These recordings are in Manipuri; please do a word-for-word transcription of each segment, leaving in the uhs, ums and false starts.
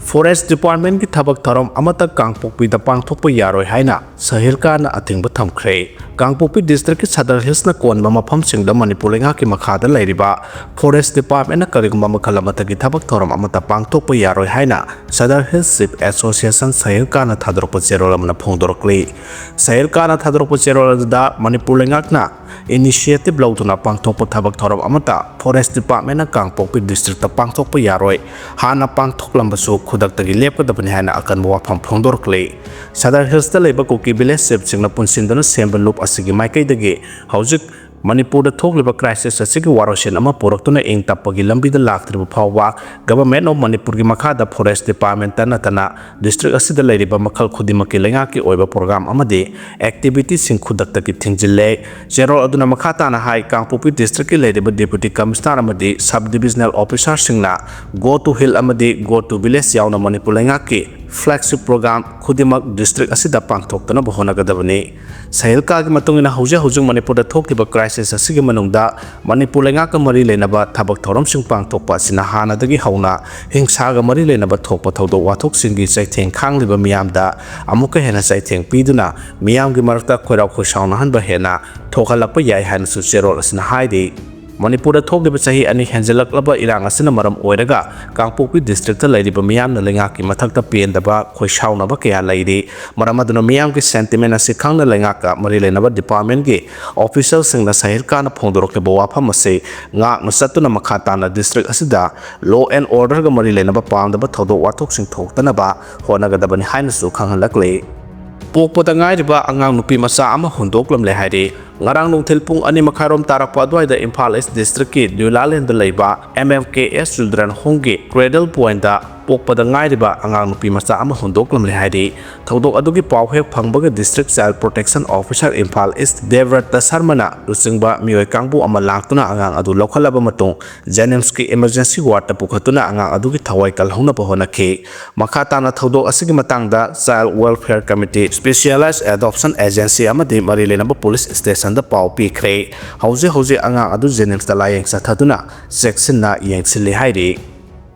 ꯐꯣꯔꯦꯁ ꯗꯤꯄꯥꯔꯠꯃꯦꯟꯒꯤ ꯊꯕꯛ ꯊꯧꯔꯝ ꯑꯃꯠꯇ ꯀꯥꯡꯄꯣꯛꯄꯤꯗ ꯄꯥꯡꯊꯣꯛꯄ ꯌꯥꯔꯣꯏ ꯍꯥꯏꯅ ꯁꯍꯤꯜꯀꯥꯅ ꯑꯊꯤꯡꯕ ꯊꯝꯈ꯭ꯔꯦ꯫ ꯀꯥꯡꯄꯣꯛꯄꯤ ꯗꯤꯁꯇ꯭ꯔꯤꯛꯀꯤ ꯁꯗꯔ ꯍꯤꯜꯁꯅ ꯀꯣꯟꯕ ꯃꯐꯝꯁꯤꯡꯗ ꯃꯅꯤꯄꯨꯔ ꯂꯩꯉꯥꯛꯀꯤ ꯃꯈꯥꯗ ꯂꯩꯔꯤꯕ ꯐꯣꯔꯦꯁ ꯗꯤꯄꯥꯔꯠꯃꯦꯟꯅ ꯀꯔꯤꯒꯨꯝꯕ ꯃꯈꯜ ꯑꯃꯠꯇꯒꯤ ꯊꯕꯛ ꯊꯧꯔꯝ ꯑꯃꯠꯇ ꯄꯥꯡꯊꯣꯛꯄ ꯌꯥꯔꯣꯏ ꯍꯥꯏꯅ ꯁꯗꯔ ꯍꯤꯜꯁ ꯆꯤꯐ ꯑꯦꯁꯣꯁꯤꯌꯦꯁꯟ ꯁꯍꯤꯜꯀꯥꯅ ꯊꯥꯗꯣꯔꯛꯄ ꯆꯦꯔꯣꯜ ꯑꯃꯅ ꯐꯣꯡꯗꯣꯔꯛꯂꯤ꯫ ꯁꯍꯤꯜꯀꯥꯅ ꯊꯥꯗꯣꯔꯛꯄ ꯆꯦꯔꯣꯜ ꯑꯗꯨꯗ ꯃꯅꯤꯄꯨꯔ ꯂꯩꯉꯥꯛꯅ ꯏꯅꯤꯁꯤꯌꯦꯇꯤꯚ ꯂꯧꯗꯨꯅ ꯄꯥꯡꯊꯣꯛꯄ ꯊꯕꯛ ꯊꯧꯔꯝ ꯑꯃꯠꯇ ꯐꯣꯔꯦꯁ ꯗꯤꯄꯥꯔꯠꯃꯦꯟꯅ ꯀꯥꯡꯄꯣꯛꯄꯤ ꯗꯤꯁꯇ꯭ꯔꯤꯛꯇ ꯄꯥꯡꯊꯣꯛꯄ ꯌꯥꯔꯣꯏ꯫ ꯍꯥꯟꯅ ꯄꯥꯡꯊꯣꯛꯂꯝꯕꯁꯨ ꯈꯨꯗꯛꯇꯒꯤ ꯂꯦꯞꯀꯗꯕꯅꯤ ꯍꯥꯏꯅ ꯑꯀꯟꯕ ꯋꯥꯐꯝ ꯐꯣꯡꯗꯣꯔꯛꯂꯤ꯫ ꯁꯗꯔ ꯍꯤꯜꯁꯇ ꯂꯩꯕ ꯀꯨꯀꯤ ꯚꯤꯂꯦꯖ ꯆꯤꯐꯁꯤꯡꯅ ꯄꯨꯟꯁꯤꯟꯗꯨꯅ ꯁꯦꯝꯕ ꯂꯨꯞ ꯑꯁꯤꯒꯤ ꯃꯥꯏꯀꯩꯗꯒꯤ ꯍꯧꯖꯤꯛ ꯃꯅꯤꯄꯨꯔꯗ ꯊꯣꯛꯂꯤꯕ ꯀ꯭ꯔꯥꯏꯁꯤꯁ ꯑꯁꯤꯒꯤ ꯋꯥꯔꯣꯏꯁꯤꯟ ꯑꯃ ꯄꯨꯔꯛꯇꯨꯅ ꯏꯪ ꯇꯞꯄꯒꯤ ꯂꯝꯕꯤꯗ ꯂꯥꯛꯇ꯭ꯔꯤꯕ ꯐꯥꯎꯕ Government of ꯃꯅꯤꯄꯨꯔꯒꯤ ꯃꯈꯥꯗ ꯐꯣꯔꯦꯁ ꯗꯤꯄꯥꯔꯠꯃꯦꯟꯇ ꯅꯠꯇꯅ ꯗꯤꯁꯇ꯭ꯔꯤꯛ ꯑꯁꯤꯗ ꯂꯩꯔꯤꯕ ꯃꯈꯜ ꯈꯨꯗꯤꯡꯃꯛꯀꯤ ꯂꯩꯉꯥꯛꯀꯤ ꯑꯣꯏꯕ ꯄ꯭ꯔꯣꯒ꯭ꯔꯥꯝ ꯑꯃꯗꯤ ꯑꯦꯛꯇꯤꯚꯤꯇꯤꯁꯤꯡ ꯈꯨꯗꯛꯇꯒꯤ ꯊꯤꯡꯖꯤꯜꯂꯦ꯫ ꯆꯦꯔꯣꯜ ꯑꯗꯨꯅ ꯃꯈꯥ ꯇꯥꯅ ꯍꯥꯏ, ꯀꯥꯡꯄꯣꯛꯄꯤ ꯗꯤꯁꯇ꯭ꯔꯤꯛꯀꯤ ꯂꯩꯔꯤꯕ ꯗꯤꯄ꯭ꯌꯨꯇꯤ ꯀꯃꯤꯁꯅꯔ ꯑꯃꯗꯤ sub divisional ꯑꯣꯐꯤꯁꯥꯔꯁꯤꯡꯅ Go to Hill ꯑꯃꯗꯤ Go to Village ꯌꯥꯎꯅ ꯃꯅꯤꯄꯨꯔ ꯂꯩꯉꯥꯛꯀꯤ ꯐ꯭ꯂꯦꯒꯁꯤꯞ ꯄ꯭ꯔꯣꯒ꯭ꯔꯥꯝ ꯈꯨꯗꯤꯡꯃꯛ ꯗꯤꯁꯇ꯭ꯔꯤꯛ ꯑꯁꯤꯗ ꯄꯥꯡꯊꯣꯛꯇꯅꯕ ꯍꯣꯠꯅꯒꯗꯕꯅꯤ꯫ ꯁꯍꯤꯜꯀꯥꯒꯤ ꯃꯇꯨꯡ ꯏꯟꯅ ꯍꯧꯖꯤꯛ ꯍꯧꯖꯤꯛ ꯃꯅꯤꯄꯨꯔꯗ ꯊꯣꯛꯂꯤꯕ ꯀ꯭ꯔꯥꯏꯁꯤꯁ ꯑꯁꯤꯒꯤ ꯃꯅꯨꯡꯗ ꯃꯅꯤꯄꯨꯔ ꯂꯩꯉꯥꯛꯀ ꯃꯔꯤ ꯂꯩꯅꯕ ꯊꯕꯛ ꯊꯧꯔꯝꯁꯤꯡ ꯄꯥꯡꯊꯣꯛꯄ ꯑꯁꯤꯅ ꯍꯥꯟꯅꯗꯒꯤ ꯍꯧꯅ ꯍꯤꯡꯁꯥꯒ ꯃꯔꯤ ꯂꯩꯅꯕ ꯊꯣꯛꯄ ꯊꯧꯗꯣꯛ ꯋꯥꯊꯣꯛꯁꯤꯡꯒꯤ ꯆꯩꯊꯦꯡ ꯈꯥꯡꯂꯤꯕ ꯃꯤꯌꯥꯝꯗ ꯑꯃꯨꯛꯀ ꯍꯦꯟꯅ ꯆꯩꯊꯦꯡ ꯄꯤꯗꯨꯅ ꯃꯤꯌꯥꯝꯒꯤ ꯃꯔꯛꯇ ꯈꯣꯏꯔꯥꯎ ꯈꯣꯏꯁꯥꯎꯅꯍꯟꯕ ꯍꯦꯟꯅ ꯊꯣꯛꯍꯜꯂꯛꯄ ꯌꯥꯏ ꯍꯥꯏꯅꯁꯨ ꯆꯦꯔꯣꯜ ꯑꯁꯤꯅ ꯍꯥꯏꯔꯤ꯫ ꯃꯅꯤꯄꯨꯔꯗ ꯊꯣꯛꯂꯤꯕ ꯆꯍꯤ ꯑꯅꯤ ꯍꯦꯟꯖꯜꯂꯛꯂꯕ ꯏꯔꯥꯡ ꯑꯁꯤꯅ ꯃꯔꯝ ꯑꯣꯏꯔꯒ ꯀꯥꯡꯄꯣꯛꯄꯤ ꯗꯤꯁꯇ꯭ꯔꯤꯛꯇ ꯂꯩꯔꯤꯕ ꯃꯤꯌꯥꯝꯅ ꯂꯩꯉꯥꯛꯀꯤ ꯃꯊꯛꯇ ꯄꯦꯟꯗꯕ, ꯈꯣꯏꯁꯥꯎꯅꯕ ꯀꯌꯥ ꯂꯩꯔꯤ꯫ ꯃꯔꯝ ꯑꯗꯨꯅ ꯃꯤꯌꯥꯝꯒꯤ ꯁꯦꯟꯇꯤꯃꯦꯟ ꯑꯁꯤ ꯈꯪꯅ ꯂꯩꯉꯥꯛꯀ ꯃꯔꯤ ꯂꯩꯅꯕ ꯗꯤꯄꯥꯔꯠꯃꯦꯟꯒꯤ ꯑꯣꯐꯤꯁꯤꯌꯦꯜꯁꯤꯡꯅ ꯁꯍꯤꯜꯀꯥꯅ ꯐꯣꯡꯗꯣꯔꯛꯂꯤꯕ ꯋꯥꯐꯝ ꯑꯁꯤ ꯉꯥꯛꯅ ꯆꯠꯇꯨꯅ ꯃꯈꯥ ꯇꯥꯅ ꯗꯤꯁꯇ꯭ꯔꯤꯛ ꯑꯁꯤꯗ law and orderꯒ ꯃꯔꯤ ꯂꯩꯅꯕ ꯄꯥꯝꯗꯕ ꯊꯧꯗꯣꯛ ꯋꯥꯊꯣꯛꯁꯤꯡ ꯊꯣꯛꯇꯅꯕ ꯍꯣꯠꯅꯒꯗꯕꯅꯤ ꯍꯥꯏꯅꯁꯨ ꯈꯪꯍꯜꯂꯛꯂꯤ꯫ ꯄꯣꯛꯄꯗ ꯉꯥꯏꯔꯤꯕ ꯑꯉꯥꯡ ꯅꯨꯄꯤ ꯃꯆꯥ ꯑꯃ ꯍꯨꯟꯗꯣꯛꯂꯝꯂꯦ ꯍꯥꯏꯔꯤ꯫ ꯉꯔꯥꯡ ꯅꯨꯡꯊꯤꯜ ꯄꯨꯡ ꯑꯅꯤ ꯃꯈꯥꯏꯔꯣꯝ ꯇꯥꯔꯛꯄ ꯑꯗꯨꯋꯥꯏꯗ ꯏꯝꯐꯥꯜ ꯏꯁ ꯗꯤꯁꯇ꯭ꯔꯤꯛꯀꯤ ꯅ꯭ꯌꯨ ꯂꯥꯂꯦꯟꯗ ꯂꯩꯕ M M K S Children Homeꯒꯤ Cradle Pointꯗ ꯄꯣꯛꯄꯗ ꯉꯥꯏꯔꯤꯕ ꯑꯉꯥꯡ ꯅꯨꯄꯤ ꯃꯆꯥ ꯑꯃ ꯍꯨꯟꯗꯣꯛꯂꯝꯂꯦ ꯍꯥꯏꯔꯤ꯫ ꯊꯧꯗꯣꯛ ꯑꯗꯨꯒꯤ ꯄꯥꯎ ꯍꯦꯛ ꯐꯪꯕꯒ District Child Protection Officer Imphal ꯏꯁ ꯗꯦꯕ꯭ꯔꯠꯇ ꯁꯔꯃꯅ ꯂꯨꯆꯤꯡꯕ ꯃꯤꯑꯣꯏ ꯀꯥꯡꯕꯨ ꯑꯃ ꯂꯥꯛꯇꯨꯅ ꯑꯉꯥꯡ ꯑꯗꯨ ꯂꯧꯈꯠꯂꯕ ꯃꯇꯨꯡ ꯖꯦꯅꯤꯝꯁꯀꯤ ꯏꯃꯔꯖꯦꯟꯁꯤ ꯋꯥꯔꯗꯇ ꯄꯨꯈꯠꯇꯨꯅ ꯑꯉꯥꯡ ꯑꯗꯨꯒꯤ ꯊꯋꯥꯏ ꯀꯜꯍꯧꯅꯕ ꯍꯣꯠꯅꯈꯤ꯫ ꯃꯈꯥ ꯇꯥꯅ ꯊꯧꯗꯣꯛ ꯑꯁꯤꯒꯤ ꯃꯇꯥꯡꯗ Child Welfare Committee, Specialized Adoption Agency ꯑꯃꯗꯤ ꯃꯔꯤ ꯂꯩꯅꯕ ꯄꯨꯂꯤꯁ ꯁ꯭ꯇꯦꯁꯟꯗ ꯄꯥꯎ ꯄꯤꯈ꯭ꯔꯦ꯫ ꯍꯧꯖꯤꯛ ꯍꯧꯖꯤꯛ ꯑꯉꯥꯡ ꯑꯗꯨ ꯖꯦꯅꯤꯝꯁꯇ ꯂꯥꯌꯦꯡ ꯆꯠꯊꯗꯨꯅ ꯆꯦꯛꯁꯤꯟꯅ ꯌꯦꯡꯁꯤꯜꯂꯤ ꯍꯥꯏꯔꯤ꯫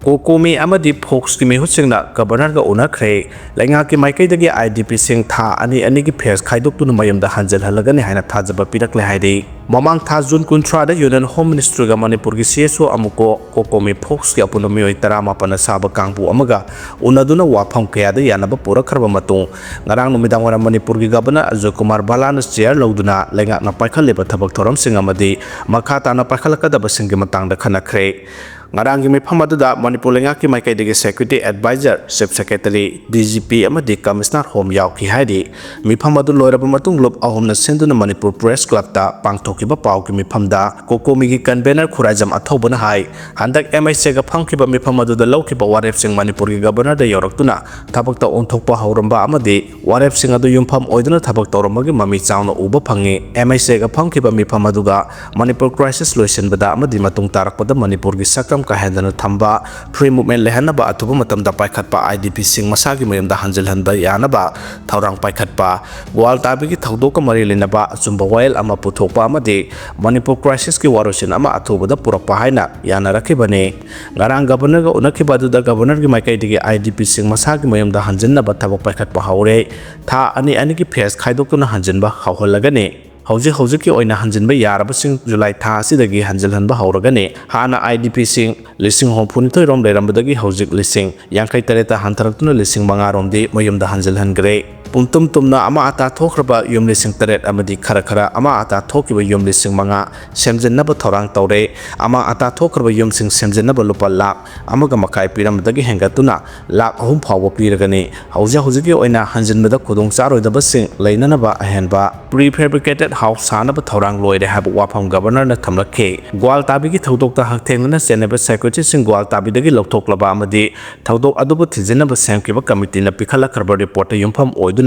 ꯀꯣꯀꯣꯃꯤ ꯑꯃꯗꯤ ꯐꯣꯛꯁꯀꯤ ꯃꯤꯍꯨꯠꯁꯤꯡꯅ ꯒꯕꯔꯅꯔꯒ ꯎꯅꯈ꯭ꯔꯦ꯫ ꯂꯩꯉꯥꯛꯀꯤ ꯃꯥꯏꯀꯩꯗꯒꯤ ꯑꯥꯏ ꯗꯤ ꯄꯤꯁꯤꯡ ꯊꯥ ꯑꯅꯤ ꯑꯅꯤꯒꯤ ꯐꯦꯁ ꯈꯥꯏꯗꯣꯛꯇꯨꯅ ꯃꯌꯨꯝꯗ ꯍꯟꯖꯤꯜꯍꯜꯂꯒꯅꯤ ꯍꯥꯏꯅ ꯊꯥꯖꯕ ꯄꯤꯔꯛꯂꯦ ꯍꯥꯏꯔꯤ꯫ ꯃꯃꯥꯡ ꯊꯥ ꯖꯨꯟ ꯀꯨꯟꯊ꯭ꯔꯥꯗ ꯌꯨꯅꯤꯌꯟ ꯍꯣꯝ ꯃꯤꯅꯤꯁꯇ꯭ꯔꯤꯒ ꯃꯅꯤꯄꯨꯔꯒꯤ ꯁꯤ ꯑꯦꯁ ꯑꯣ ꯑꯃꯨꯀꯣ ꯀꯣꯀꯣꯃꯤ ꯐꯣꯛꯁꯀꯤ ꯑꯄꯨꯟꯕ ꯃꯤꯑꯣꯏ ꯇꯔꯥꯃꯥꯄꯟꯅ ꯁꯥꯕ ꯀꯥꯡꯕꯨ ꯑꯃꯒ ꯎꯅꯗꯨꯅ ꯋꯥꯐꯝ ꯀꯌꯥꯗ ꯌꯥꯅꯕ ꯄꯨꯔꯛꯈ꯭ꯔꯕ ꯃꯇꯨꯡ, ꯉꯔꯥꯡ ꯅꯨꯃꯤꯗꯥꯡ ꯋꯥꯏꯔꯝ ꯃꯅꯤꯄꯨꯔꯒꯤ ꯒꯕꯔꯅꯔ ꯑꯖꯣꯏ ꯀꯨꯃꯥꯔ ꯕꯂꯥꯅ ꯆꯦꯌꯔ ꯂꯧꯗꯨꯅ ꯂꯩꯉꯥꯛꯅ ꯄꯥꯏꯈꯠꯂꯤꯕ ꯊꯕꯛ ꯊꯧꯔꯝꯁꯤꯡ ꯑꯃꯗꯤ ꯃꯈꯥ ꯇꯥꯅ ꯄꯥꯏꯈꯠꯂꯛꯀꯗꯕꯁꯤꯡꯒꯤ ꯃꯇꯥꯡꯗ ꯈꯟꯅꯈ꯭ꯔꯦ꯫ ꯉꯔꯥꯡꯒꯤ ꯃꯤꯐꯝ ꯑꯗꯨꯗ ꯃꯅꯤꯄꯨꯔ ꯂꯩꯉꯥꯛꯀꯤ ꯃꯥꯏꯀꯩꯗꯒꯤ security adviser, chief secretary, D G P ꯑꯃꯗꯤ ꯀꯃꯤꯁꯅꯔ ꯍꯣꯝ ꯌꯥꯎꯈꯤ ꯍꯥꯏꯔꯤ꯫ ꯃꯤꯐꯝ ꯑꯗꯨ ꯂꯣꯏꯔꯕ ꯃꯇꯨꯡ ꯂꯨꯞ ꯑꯍꯨꯝꯅ ꯁꯤꯟꯗꯨꯅ ꯃꯅꯤꯄꯨꯔ ꯄ꯭ꯔꯦꯁ ꯀ꯭ꯂꯕꯇ ꯄꯥꯡꯊꯣꯛꯈꯤꯕ ꯄꯥꯎꯒꯤ ꯃꯤꯐꯝꯗ ꯀꯣꯀꯣꯃꯤꯒꯤ ꯀꯟꯚꯦꯅꯔ ꯈꯨꯔꯥꯏꯖꯝ ꯑꯊꯧꯕꯅ ꯍꯥꯏ, ꯍꯟꯗꯛ ꯑꯦꯝ ꯑꯥꯏ ꯁꯤꯒ ꯐꯝꯈꯤꯕ ꯃꯤꯐꯝ ꯑꯗꯨꯗ ꯂꯧꯈꯤꯕ ꯋꯥꯔꯦꯞꯁꯤꯡ ꯃꯅꯤꯄꯨꯔꯒꯤ ꯒꯕꯔꯅꯔꯗ ꯌꯧꯔꯛꯇꯨꯅ ꯊꯕꯛꯇ ꯑꯣꯟꯊꯣꯛꯄ ꯍꯧꯔꯝꯕ ꯑꯃꯗꯤ ꯋꯥꯔꯦꯞꯁꯤꯡ ꯑꯗꯨ ꯌꯨꯝꯐꯝ ꯑꯣꯏꯗꯨꯅ ꯊꯕꯛ ꯇꯧꯔꯝꯕꯒꯤ ꯃꯃꯤ ꯆꯥꯎꯅ ꯎꯕ ꯐꯪꯉꯤ꯫ ꯑꯦꯝ ꯑꯥꯏ ꯁꯤꯒ ꯐꯝꯈꯤꯕ ꯃꯤꯐꯝ ꯑꯗꯨꯒ ꯃꯅꯤꯄꯨꯔ ꯀ꯭ꯔꯥꯏꯁꯤꯁ ꯂꯣꯏꯁꯤꯟꯕꯗ ꯑꯃꯗꯤ ꯃꯇꯨꯡ ꯇꯥꯔꯛꯄꯗ ꯃꯅꯤꯄꯨꯔꯒꯤ ꯁꯛꯇꯝ ꯀꯥꯍꯦꯟꯗꯅ ꯊꯝꯕ, ꯐ꯭ꯔꯤ ꯃꯨꯚꯃꯦꯟ ꯂꯩꯍꯟꯅꯕ ꯑꯊꯨꯕ ꯃꯇꯝꯗ ꯄꯥꯏꯈꯠꯄ, ꯑꯥꯏ ꯗꯤ ꯄꯤꯁꯤꯡ ꯃꯁꯥꯒꯤ ꯃꯌꯨꯝꯗ ꯍꯟꯖꯤꯜꯍꯟꯕ ꯌꯥꯅꯕ ꯊꯧꯔꯥꯡ ꯄꯥꯏꯈꯠꯄ, ꯒ꯭ꯋꯥꯜ ꯇꯥꯕꯤꯒꯤ ꯊꯧꯗꯣꯛꯀ ꯃꯔꯤ ꯂꯩꯅꯕ ꯑꯆꯨꯝꯕ ꯋꯥꯌꯦꯜ ꯑꯃ ꯄꯨꯊꯣꯛꯄ ꯑꯃꯗꯤ ꯃꯅꯤꯄꯨꯔ ꯀ꯭ꯔꯥꯏꯁꯤꯁꯀꯤ ꯋꯥꯔꯣꯏꯁꯤꯟ ꯑꯃ ꯑꯊꯨꯕꯗ ꯄꯨꯔꯛꯄ ꯍꯥꯏꯅ ꯌꯥꯅꯔꯛꯈꯤꯕꯅꯤ꯫ ꯉꯔꯥꯡ ꯒꯕꯔꯅꯔꯒ ꯎꯅꯈꯤꯕ ꯑꯗꯨꯗ ꯒꯕꯔꯅꯔꯒꯤ ꯃꯥꯏꯀꯩꯗꯒꯤ ꯑꯥꯏ ꯗꯤ ꯄꯤꯁꯤꯡ ꯃꯁꯥꯒꯤ ꯃꯌꯨꯝꯗ ꯍꯟꯖꯤꯟꯅꯕ ꯊꯕꯛ ꯄꯥꯏꯈꯠꯄ ꯍꯧꯔꯦ꯫ ꯊꯥ ꯑꯅꯤ ꯑꯅꯤꯒꯤ ꯐꯦꯁ ꯈꯥꯏꯗꯣꯛꯇꯨꯅ ꯍꯟꯖꯤꯟꯕ ꯍꯧꯍꯜꯂꯒꯅꯤ꯫ ꯍꯧꯖꯤꯛ ꯍꯧꯖꯤꯛꯀꯤ ꯑꯣꯏꯅ ꯍꯟꯖꯤꯟꯕ ꯌꯥꯔꯕꯁꯤꯡ ꯖꯨꯂꯥꯏ ꯊꯥ ꯑꯁꯤꯗꯒꯤ ꯍꯟꯖꯤꯜꯍꯟꯕ ꯍꯧꯔꯒꯅꯤ꯫ ꯍꯥꯟꯅ ꯑꯥꯏ ꯗꯤ ꯄꯤꯁꯤꯡ ꯂꯤꯁꯤꯡ ꯍꯨꯝꯐꯨꯅꯤꯊꯣꯏ ꯔꯣꯝ ꯂꯩꯔꯝꯕꯗꯒꯤ ꯍꯧꯖꯤꯛ ꯂꯤꯁꯤꯡ ꯌꯥꯡꯈꯩ ꯇꯔꯦꯠꯇ ꯍꯟꯊꯔꯛꯇꯨꯅ ꯂꯤꯁꯤꯡ ꯃꯉꯥ ꯔꯣꯝꯗꯤ ꯃꯌꯨꯝꯗ ꯍꯟꯖꯤꯜꯍꯟꯈ꯭ꯔꯦ꯫ ꯄꯨꯝꯇꯨꯝ ꯇꯨꯝꯅ ꯑꯃꯥ ꯑꯇꯥ ꯊꯣꯛꯈ꯭ꯔꯕ ꯌꯨꯝ ꯂꯤꯁꯤꯡ ꯇꯔꯦꯠ ꯑꯃꯗꯤ ꯈꯔ ꯈꯔ ꯑꯃꯥ ꯑꯇꯥ ꯊꯣꯛꯈꯤꯕ ꯌꯨꯝ ꯂꯤꯁꯤꯡ ꯃꯉꯥ ꯁꯦꯝꯖꯤꯟꯅꯕ ꯊꯧꯔꯥꯡ ꯇꯧꯔꯦ꯫ ꯑꯃꯥ ꯑꯇꯥ ꯊꯣꯛꯈ꯭ꯔꯕ ꯌꯨꯝꯁꯤꯡ ꯁꯦꯝꯖꯤꯟꯅꯕ ꯂꯨꯄꯥ ꯂꯥꯈ ꯑꯃꯒ ꯃꯈꯥꯏ ꯄꯤꯔꯝꯕꯗꯒꯤ ꯍꯦꯟꯒꯠꯇꯨꯅ ꯂꯥꯈ ꯑꯍꯨꯝ ꯐꯥꯎꯕ ꯄꯤꯔꯒꯅꯤ꯫ ꯍꯧꯖꯤꯛ ꯍꯧꯖꯤꯛꯀꯤ ꯑꯣꯏꯅ ꯍꯟꯖꯤꯟꯕꯗ ꯈꯨꯗꯣꯡ ꯆꯥꯔꯣꯏꯗꯕꯁꯤꯡ ꯂꯩꯅꯅꯕ ꯑꯍꯦꯟꯕ ꯄ꯭ꯔꯤ ꯐꯦꯕ꯭ꯔꯤꯀꯦꯇꯦꯗ ꯍꯥꯎꯁ ꯁꯥꯅꯕ ꯊꯧꯔꯥꯡ ꯂꯣꯏꯔꯦ ꯍꯥꯏꯕ ꯋꯥꯐꯝ ꯒꯕꯔꯅꯔꯅ ꯊꯝꯂꯛꯈꯤ꯫ ꯒ꯭ꯋꯥꯜ ꯇꯥꯕꯤꯒꯤ ꯊꯧꯗꯣꯛꯇ ꯍꯛꯊꯦꯡꯅꯅ ꯆꯦꯟꯅꯕ ꯁꯦꯀ꯭ꯌꯨꯔꯤꯇꯤꯁꯤꯡ ꯒ꯭ꯋꯥꯜ ꯇꯥꯕꯤꯗꯒꯤ ꯂꯧꯊꯣꯛꯂꯕ ꯑꯃꯗꯤ ꯊꯧꯗꯣꯛ ꯑꯗꯨꯕꯨ ꯊꯤꯖꯤꯟꯅꯕ ꯁꯦꯝꯈꯤꯕ ꯀꯃꯤꯇꯤꯅ ꯄꯤꯈꯠꯂꯛꯈ꯭ꯔꯕ ꯔꯤꯄꯣꯔꯠꯇ ꯌꯨꯝꯐꯝ ꯑꯣꯏꯗꯨꯅ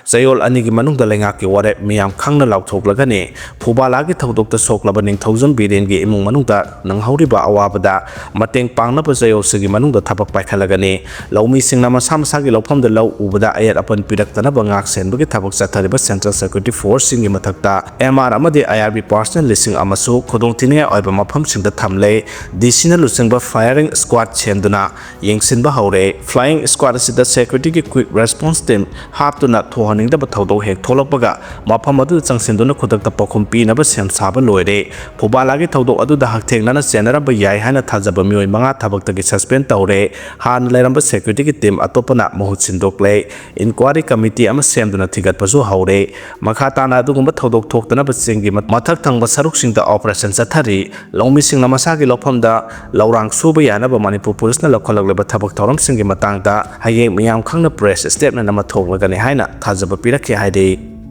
ꯆꯌꯣꯜ ꯑꯅꯤꯒꯤ ꯃꯅꯨꯡꯗ ꯂꯩꯉꯥꯛꯀꯤ ꯋꯥꯔꯦꯞ ꯃꯤꯌꯥꯝ ꯈꯪꯅ ꯂꯥꯎꯊꯣꯛꯂꯒꯅꯤ꯫ ꯐꯨꯕꯥꯂꯥꯒꯤ ꯊꯧꯗꯣꯛꯇ ꯁꯣꯛꯂꯕ ꯅꯤꯡꯊꯧꯖꯝ ꯕꯤꯔꯦꯟꯒꯤ ꯏꯃꯨꯡ ꯃꯅꯨꯡꯗ ꯅꯪꯍꯧꯔꯤꯕ ꯑꯋꯥꯕꯗ ꯃꯇꯦꯡ ꯄꯥꯡꯅꯕ ꯆꯌꯣꯜꯁꯤꯒꯤ ꯃꯅꯨꯡꯗ ꯊꯕꯛ ꯄꯥꯏꯈꯠꯂꯒꯅꯤ꯫ ꯂꯧꯃꯤꯁꯤꯡꯅ ꯃꯁꯥ ꯃꯁꯥꯒꯤ ꯂꯧꯐꯝꯗ ꯂꯧ ꯎꯕꯗ ꯑꯌꯦꯠ ꯑꯄꯟ ꯄꯤꯔꯛꯇꯅꯕ ꯉꯥꯛ ꯁꯦꯟꯕꯒꯤ ꯊꯕꯛ ꯆꯠꯊꯔꯤꯕ Central Security Forceꯁꯤꯡꯒꯤ ꯃꯊꯛꯇ M R ꯑꯃꯗꯤ I R B personnel ꯂꯤꯁꯤꯡ ꯑꯃꯁꯨ ꯈꯨꯗꯣꯡꯊꯤꯅꯤꯡꯉꯥꯏ ꯑꯣꯏꯕ ꯃꯐꯝꯁꯤꯡꯗ ꯊꯝꯂꯦ꯫ D Cꯅ ꯂꯨꯆꯤꯡꯕ firing squad ꯁꯦꯝꯗꯨꯅ ꯌꯦꯡꯁꯤꯟꯕ ꯍꯧꯔꯦ꯫ Flying squad ꯑꯁꯤꯗ Securityꯒꯤ Quick Response Team ꯍꯥꯞꯇꯨꯅ ꯊꯣꯛꯍꯟꯅꯤꯡꯗꯕ ꯊꯧꯗꯣꯛ ꯍꯦꯛ ꯊꯣꯛꯂꯛꯄꯒ ꯃꯐꯝ ꯑꯗꯨꯗ ꯆꯪꯁꯤꯟꯗꯨꯅ ꯈꯨꯗꯛꯇ ꯄꯥꯎꯈꯨꯝ ꯄꯤꯅꯕ ꯁꯦꯝ ꯁꯥꯕ ꯂꯣꯏꯔꯦ꯫ ꯐꯨꯕꯥꯂꯥꯒꯤ ꯊꯧꯗꯣꯛ ꯑꯗꯨꯗ ꯍꯛꯊꯦꯡꯅꯅ ꯆꯦꯟꯅꯔꯝꯕ ꯌꯥꯏ ꯍꯥꯏꯅ ꯊꯥꯖꯕ ꯃꯤꯑꯣꯏ ꯃꯉꯥ ꯊꯕꯛꯇꯒꯤ suspend ꯇꯧꯔꯦ꯫ ꯍꯥꯟꯅ ꯂꯩꯔꯝꯕ Securityꯒꯤ team ꯑꯇꯣꯞꯄꯅ ꯃꯍꯨꯠ ꯁꯤꯟꯗꯣꯛꯂꯦ꯫ Inquiry Committee ꯑꯃ ꯁꯦꯝꯗꯨꯅ ꯊꯤꯒꯠꯄꯁꯨ ꯍꯧꯔꯦ꯫ ꯃꯈꯥ ꯇꯥꯅ ꯑꯗꯨꯒꯨꯝꯕ ꯊꯧꯗꯣꯛ ꯊꯣꯛꯇꯅꯕ ꯆꯤꯡꯒꯤ ꯃ-, ꯃꯊꯛ ꯊꯪꯕ ꯁꯔꯨꯛꯁꯤꯡꯗ operation ꯆꯠꯊꯔꯤ꯫ ꯂꯧꯃꯤꯁꯤꯡꯅ ꯃꯁꯥꯒꯤ ꯂꯧꯐꯝꯗ ꯂꯧꯔꯥꯡ ꯁꯨꯕ ꯌꯥꯅꯕ ꯃꯅꯤꯄꯨꯔ ꯄꯨꯂꯤꯁꯅ ꯂꯧꯈꯠꯂꯛꯂꯤꯕ ꯊꯕꯛ ꯊꯧꯔꯝꯁꯤꯡꯒꯤ ꯃꯇꯥꯡꯗ ꯍꯌꯦꯡ ꯃꯤꯌꯥꯝ ꯈꯪꯅ press statement ꯑꯃ ꯊꯣꯛꯂꯒꯅꯤ ꯍꯥꯏꯅ ꯊꯥꯖꯕ ꯄꯤꯔꯛꯈꯤ ꯍꯥꯏꯔꯤ꯫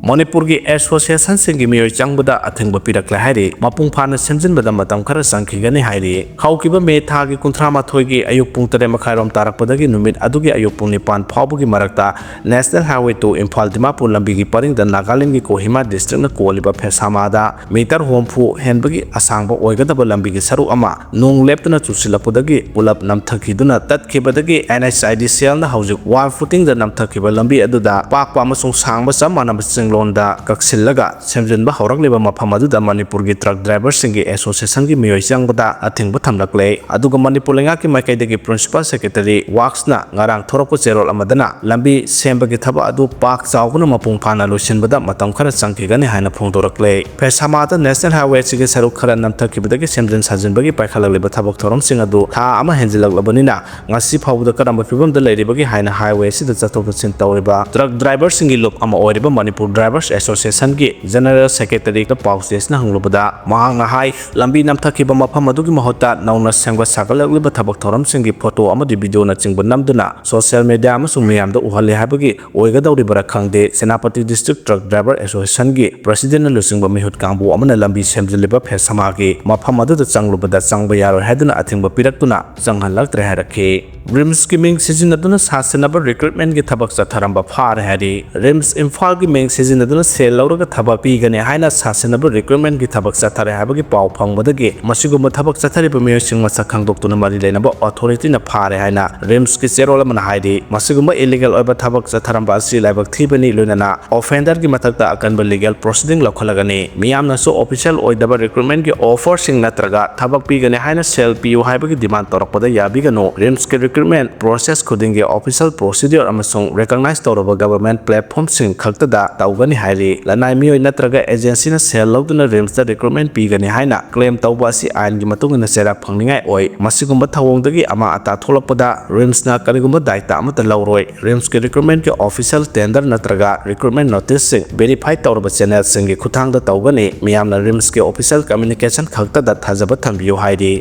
ꯃꯅꯤꯄꯨꯔꯒꯤ associationꯁꯤꯡꯒꯤ ꯃꯤꯑꯣꯏ ꯆꯪꯕꯗ ꯑꯊꯤꯡꯕ ꯄꯤꯔꯛꯂꯦ ꯍꯥꯏꯔꯤ꯫ ꯃꯄꯨꯡ ꯐꯥꯅ ꯁꯦꯝꯖꯤꯟꯕꯗ ꯃꯇꯝ ꯈꯔ ꯆꯪꯈꯤꯒꯅꯤ ꯍꯥꯏꯔꯤ꯫ ꯍꯧꯈꯤꯕ ꯃꯦ ꯊꯥꯒꯤ ꯀꯨꯟꯊ꯭ꯔꯥꯃꯥꯊꯣꯏꯒꯤ ꯑꯌꯨꯛ ꯄꯨꯡ ꯇꯔꯦꯠ ꯃꯈꯥꯏꯔꯣꯝ ꯇꯥꯔꯛꯄꯗꯒꯤ ꯅꯨꯃꯤꯠ ꯑꯗꯨꯒꯤ ꯑꯌꯨꯛ ꯄꯨꯡ ꯅꯤꯄꯥꯟ ꯐꯥꯎꯕꯒꯤ ꯃꯔꯛꯇ National Highway two Imphal Dimapur ꯂꯝꯕꯤꯒꯤ ꯄꯔꯤꯡꯗ ꯅꯥꯒꯥꯂꯦꯟꯗꯒꯤ ꯀꯣꯍꯤꯃꯥ districtꯅ ꯀꯣꯜꯂꯤꯕ ꯐꯦꯁꯥꯃꯥꯗ meter ꯍꯨꯝꯐꯨ ꯍꯦꯟꯕꯒꯤ ꯑꯁꯥꯡꯕ ꯑꯣꯏꯒꯗꯕ ꯂꯝꯕꯤꯒꯤ ꯁꯔꯨꯛ ꯑꯃ ꯅꯣꯡ ꯂꯦꯞꯇꯅ ꯆꯨꯁꯤꯜꯂꯛꯄꯗꯒꯤ ꯄꯨꯂꯞ ꯅꯝꯊꯈꯤꯗꯨꯅ ꯇꯠꯈꯤꯕꯗꯒꯤ N H I D cellꯅ ꯍꯧꯖꯤꯛ wall footingꯗ ꯅꯝꯊꯈꯤꯕ ꯂꯝꯕꯤ ꯑꯗꯨꯗ ꯄꯥꯛꯄ ꯑꯃꯁꯨꯡ ꯁꯥꯡꯕ ꯆꯞ ꯃꯥꯟꯅꯕ ꯆꯤꯡꯂꯣꯟꯗ ꯀꯛꯁꯤꯜꯂꯒ ꯁꯦꯝꯖꯤꯟꯕ ꯍꯧꯔꯛꯂꯤꯕ ꯃꯐꯝ ꯑꯗꯨꯗ ꯃꯅꯤꯄꯨꯔꯒꯤ truck driverꯁꯤꯡꯒꯤ associationꯒꯤ ꯃꯤꯑꯣꯏ ꯆꯪꯕꯗ ꯑꯊꯤꯡꯕ ꯊꯝꯂꯛꯂꯦ꯫ ꯑꯗꯨꯒ ꯃꯅꯤꯄꯨꯔ ꯂꯩꯉꯥꯛꯀꯤ ꯃꯥꯏꯀꯩꯗꯒꯤ Principal Secretary Worksꯅ ꯉꯔꯥꯡ ꯊꯣꯔꯛꯄ ꯆꯦꯔꯣꯜ ꯑꯃꯗꯅ ꯂꯝꯕꯤ ꯁꯦꯝꯕꯒꯤ ꯊꯕꯛ ꯑꯗꯨ ꯄꯥꯛ ꯆꯥꯎꯕꯅ ꯃꯄꯨꯡ ꯐꯥꯅ ꯂꯣꯏꯁꯤꯟꯕꯗ ꯃꯇꯝ ꯈꯔ ꯆꯪꯈꯤꯒꯅꯤ ꯍꯥꯏꯅ ꯐꯣꯡꯗꯣꯔꯛꯂꯦ꯫ ꯐꯦꯁꯥꯃꯥꯗ National Highway ꯑꯁꯤꯒꯤ ꯁꯔꯨꯛ ꯈꯔ ꯅꯝꯊꯈꯤꯕꯗꯒꯤ ꯁꯦꯝꯖꯤꯟ ꯁꯥꯖꯤꯟꯕꯒꯤ ꯄꯥꯏꯈꯠꯂꯛꯂꯤꯕ ꯊꯕꯛ ꯊꯧꯔꯝꯁꯤꯡ ꯑꯗꯨ ꯊꯥ ꯑꯃ ꯍꯦꯟꯖꯤꯜꯂꯛꯂꯕꯅꯤꯅ ꯉꯁꯤ ꯐꯥꯎꯕꯗ ꯀꯔꯝꯕ ꯐꯤꯕꯝꯗ ꯂꯩꯔꯤꯕꯒꯦ ꯍꯥꯏꯅ highway ꯑꯁꯤꯗ ꯆꯠꯊꯣꯛ ꯆꯠꯁꯤꯟ ꯇꯧꯔꯤꯕ truck driverꯁꯤꯡꯒꯤ ꯂꯨꯞ ꯑꯃ ꯑꯣꯏꯔꯤꯕ ꯃꯅꯤꯄꯨꯔ Drivers Association ꯒꯤ General Secretary ꯗ ꯄꯥꯎꯆꯦꯁꯤꯅ ꯍꯪꯂꯨꯕꯗ, ꯃꯍꯥꯛꯅ ꯍꯥꯏ, ꯂꯝꯕꯤ ꯅꯝꯊꯈꯤꯕ ꯃꯐꯝ ꯑꯗꯨꯒꯤ ꯃꯍꯨꯠꯇ ꯅꯧꯅ ꯁꯦꯝꯒꯠ ꯁꯥꯒꯠꯂꯛꯂꯤꯕ ꯊꯕꯛ ꯊꯧꯔꯝꯁꯤꯡꯒꯤ ꯐꯣꯇꯣ ꯑꯃꯗꯤ ꯚꯤꯗꯤꯑꯣꯅꯆꯤꯡꯕ ꯅꯝꯗꯨꯅ ꯁꯣꯁꯤꯌꯦꯜ ꯃꯤꯗꯤꯌꯥ ꯑꯃꯁꯨꯡ ꯃꯤꯌꯥꯝꯗ ꯎꯍꯜꯂꯤ ꯍꯥꯏꯕꯒꯤ ꯑꯣꯏꯒꯗꯧꯔꯤꯕꯔꯥ ꯈꯪꯗꯦ, Senapati District Truck Driver Association ꯒꯤ President ꯅ ꯂꯨꯆꯤꯡꯕ ꯃꯤꯍꯨꯠ ꯀꯥꯡꯕꯨ ꯑꯃꯅ ꯂꯝꯕꯤ ꯁꯦꯝꯖꯤꯜꯂꯤꯕ ꯐꯦꯁ ꯑꯃꯒꯤ ꯃꯐꯝ ꯑꯗꯨꯗ ꯆꯪꯂꯨꯕꯗ ꯆꯪꯕ ꯌꯥꯔꯣꯏ ꯍꯥꯏꯗꯨꯅ ꯑꯊꯤꯡꯕ ꯄꯤꯔꯛꯇꯨꯅ ꯆꯪꯍꯜꯂꯛꯇ꯭ꯔꯦ ꯍꯥꯏꯔꯛꯈꯤ꯫ RIMS ꯀꯤ ꯃꯤꯡ ꯁꯤꯖꯤꯟꯅꯗꯨꯅ ꯁꯥꯁꯤꯟꯅꯕ recruitment ꯀꯤ ꯊꯕꯛ ꯆꯠꯊꯔꯝꯕ ꯐꯥꯔꯦ ꯍꯥꯏꯔꯤ꯫ RIMS ꯏꯝꯐꯥꯜꯒꯤ ꯃꯤꯡ ꯁꯤꯖꯤꯟꯅꯗꯨꯅ ꯁꯦꯜ ꯂꯧꯔꯒ ꯊꯕꯛ ꯄꯤꯒꯅꯤ ꯍꯥꯏꯅ ꯁꯥꯁꯤꯟꯅꯕ recruitment ꯀꯤ ꯊꯕꯛ ꯆꯠꯊꯔꯦ ꯍꯥꯏꯕꯒꯤ ꯄꯥꯎ ꯐꯪꯕꯗꯒꯤ ꯃꯁꯤꯒꯨꯝꯕ ꯊꯕꯛ ꯆꯠꯊꯔꯤꯕ ꯃꯤꯑꯣꯏꯁꯤꯡ ꯃꯁꯛ ꯈꯪꯗꯣꯛꯇꯨꯅ ꯃꯔꯤ ꯂꯩꯅꯕ authority ꯅ ꯐꯥꯔꯦ ꯍꯥꯏꯅ RIMS ꯀꯤ ꯆꯦꯔꯣꯜ ꯑꯃꯅ ꯍꯥꯏꯔꯤ꯫ ꯃꯁꯤꯒꯨꯝꯕ illegal ꯑꯣꯏꯕ ꯊꯕꯛ ꯆꯠꯊꯔꯝꯕ ꯑꯁꯤ ꯂꯥꯏꯕꯛ ꯊꯤꯕꯅꯤ, ꯂꯣꯏꯅꯅ offender ꯒꯤ ꯃꯊꯛꯇ ꯑꯀꯟꯕ legal proceeding ꯂꯧꯈꯠꯂꯒꯅꯤ꯫ ꯃꯤꯌꯥꯝꯅꯁꯨ official ꯑꯣꯏꯗꯕ recruitment ꯀꯤ offer ꯁꯤꯡ ꯅꯠꯇ꯭ꯔꯒ ꯊꯕꯛ ꯄꯤꯒꯅꯤ ꯍꯥꯏꯅ ꯁꯦꯜ ꯄꯤꯌꯨ ꯍꯥꯏꯕꯒꯤ demand ꯇꯧꯔꯛꯄꯗ ꯌꯥꯕꯤꯒꯅꯨ꯫ RIMS ꯀꯤ recruitment process ꯈꯨꯗꯤꯡꯒꯤ official procedure ꯑꯃꯁꯨꯡ recognize ꯇꯧꯔꯕ government platform ꯁꯤꯡ ꯈꯛꯇꯗ ꯇꯧꯒꯅꯤ ꯍꯥꯏꯔꯤ꯫ ꯂꯅꯥꯏ ꯃꯤꯑꯣꯏ ꯅꯠꯇ꯭ꯔꯒ agency ꯅ ꯁꯦꯜ ꯂꯧꯗꯨꯅ RIMS ꯇ recruitment ꯄꯤꯒꯅꯤ ꯍꯥꯏꯅ claim ꯇꯧꯕ ꯑꯁꯤ ꯑꯥꯏꯟꯒꯤ ꯃꯇꯨꯡ ꯏꯟꯅ ꯆꯩꯔꯥꯛ ꯐꯪꯅꯤꯡꯉꯥꯏ ꯑꯣꯏ꯫ ꯃꯁꯤꯒꯨꯝꯕ ꯊꯧꯑꯣꯡꯗꯒꯤ ꯑꯃꯥ ꯑꯇꯥ ꯊꯣꯛꯂꯛꯄꯗ RIMS ꯅ ꯀꯔꯤꯒꯨꯝꯕ ꯗꯥꯏꯇ ꯑꯃꯠꯇ ꯂꯧꯔꯣꯏ꯫ RIMS ꯀꯤ recruitment ꯀꯤ official tender ꯅꯠꯇ꯭ꯔꯒ recruitment notice ꯁꯤꯡ verify ꯇꯧꯔꯕ channel ꯁꯤꯡꯒꯤ ꯈꯨꯠꯊꯥꯡꯗ ꯇꯧꯒꯅꯤ꯫ ꯃꯤꯌꯥꯝꯅ RIMS ꯀꯤ official communication ꯈꯛꯇꯗ ꯊꯥꯖꯕ ꯊꯝꯕꯤꯌꯨ ꯍꯥꯏꯔꯤ꯫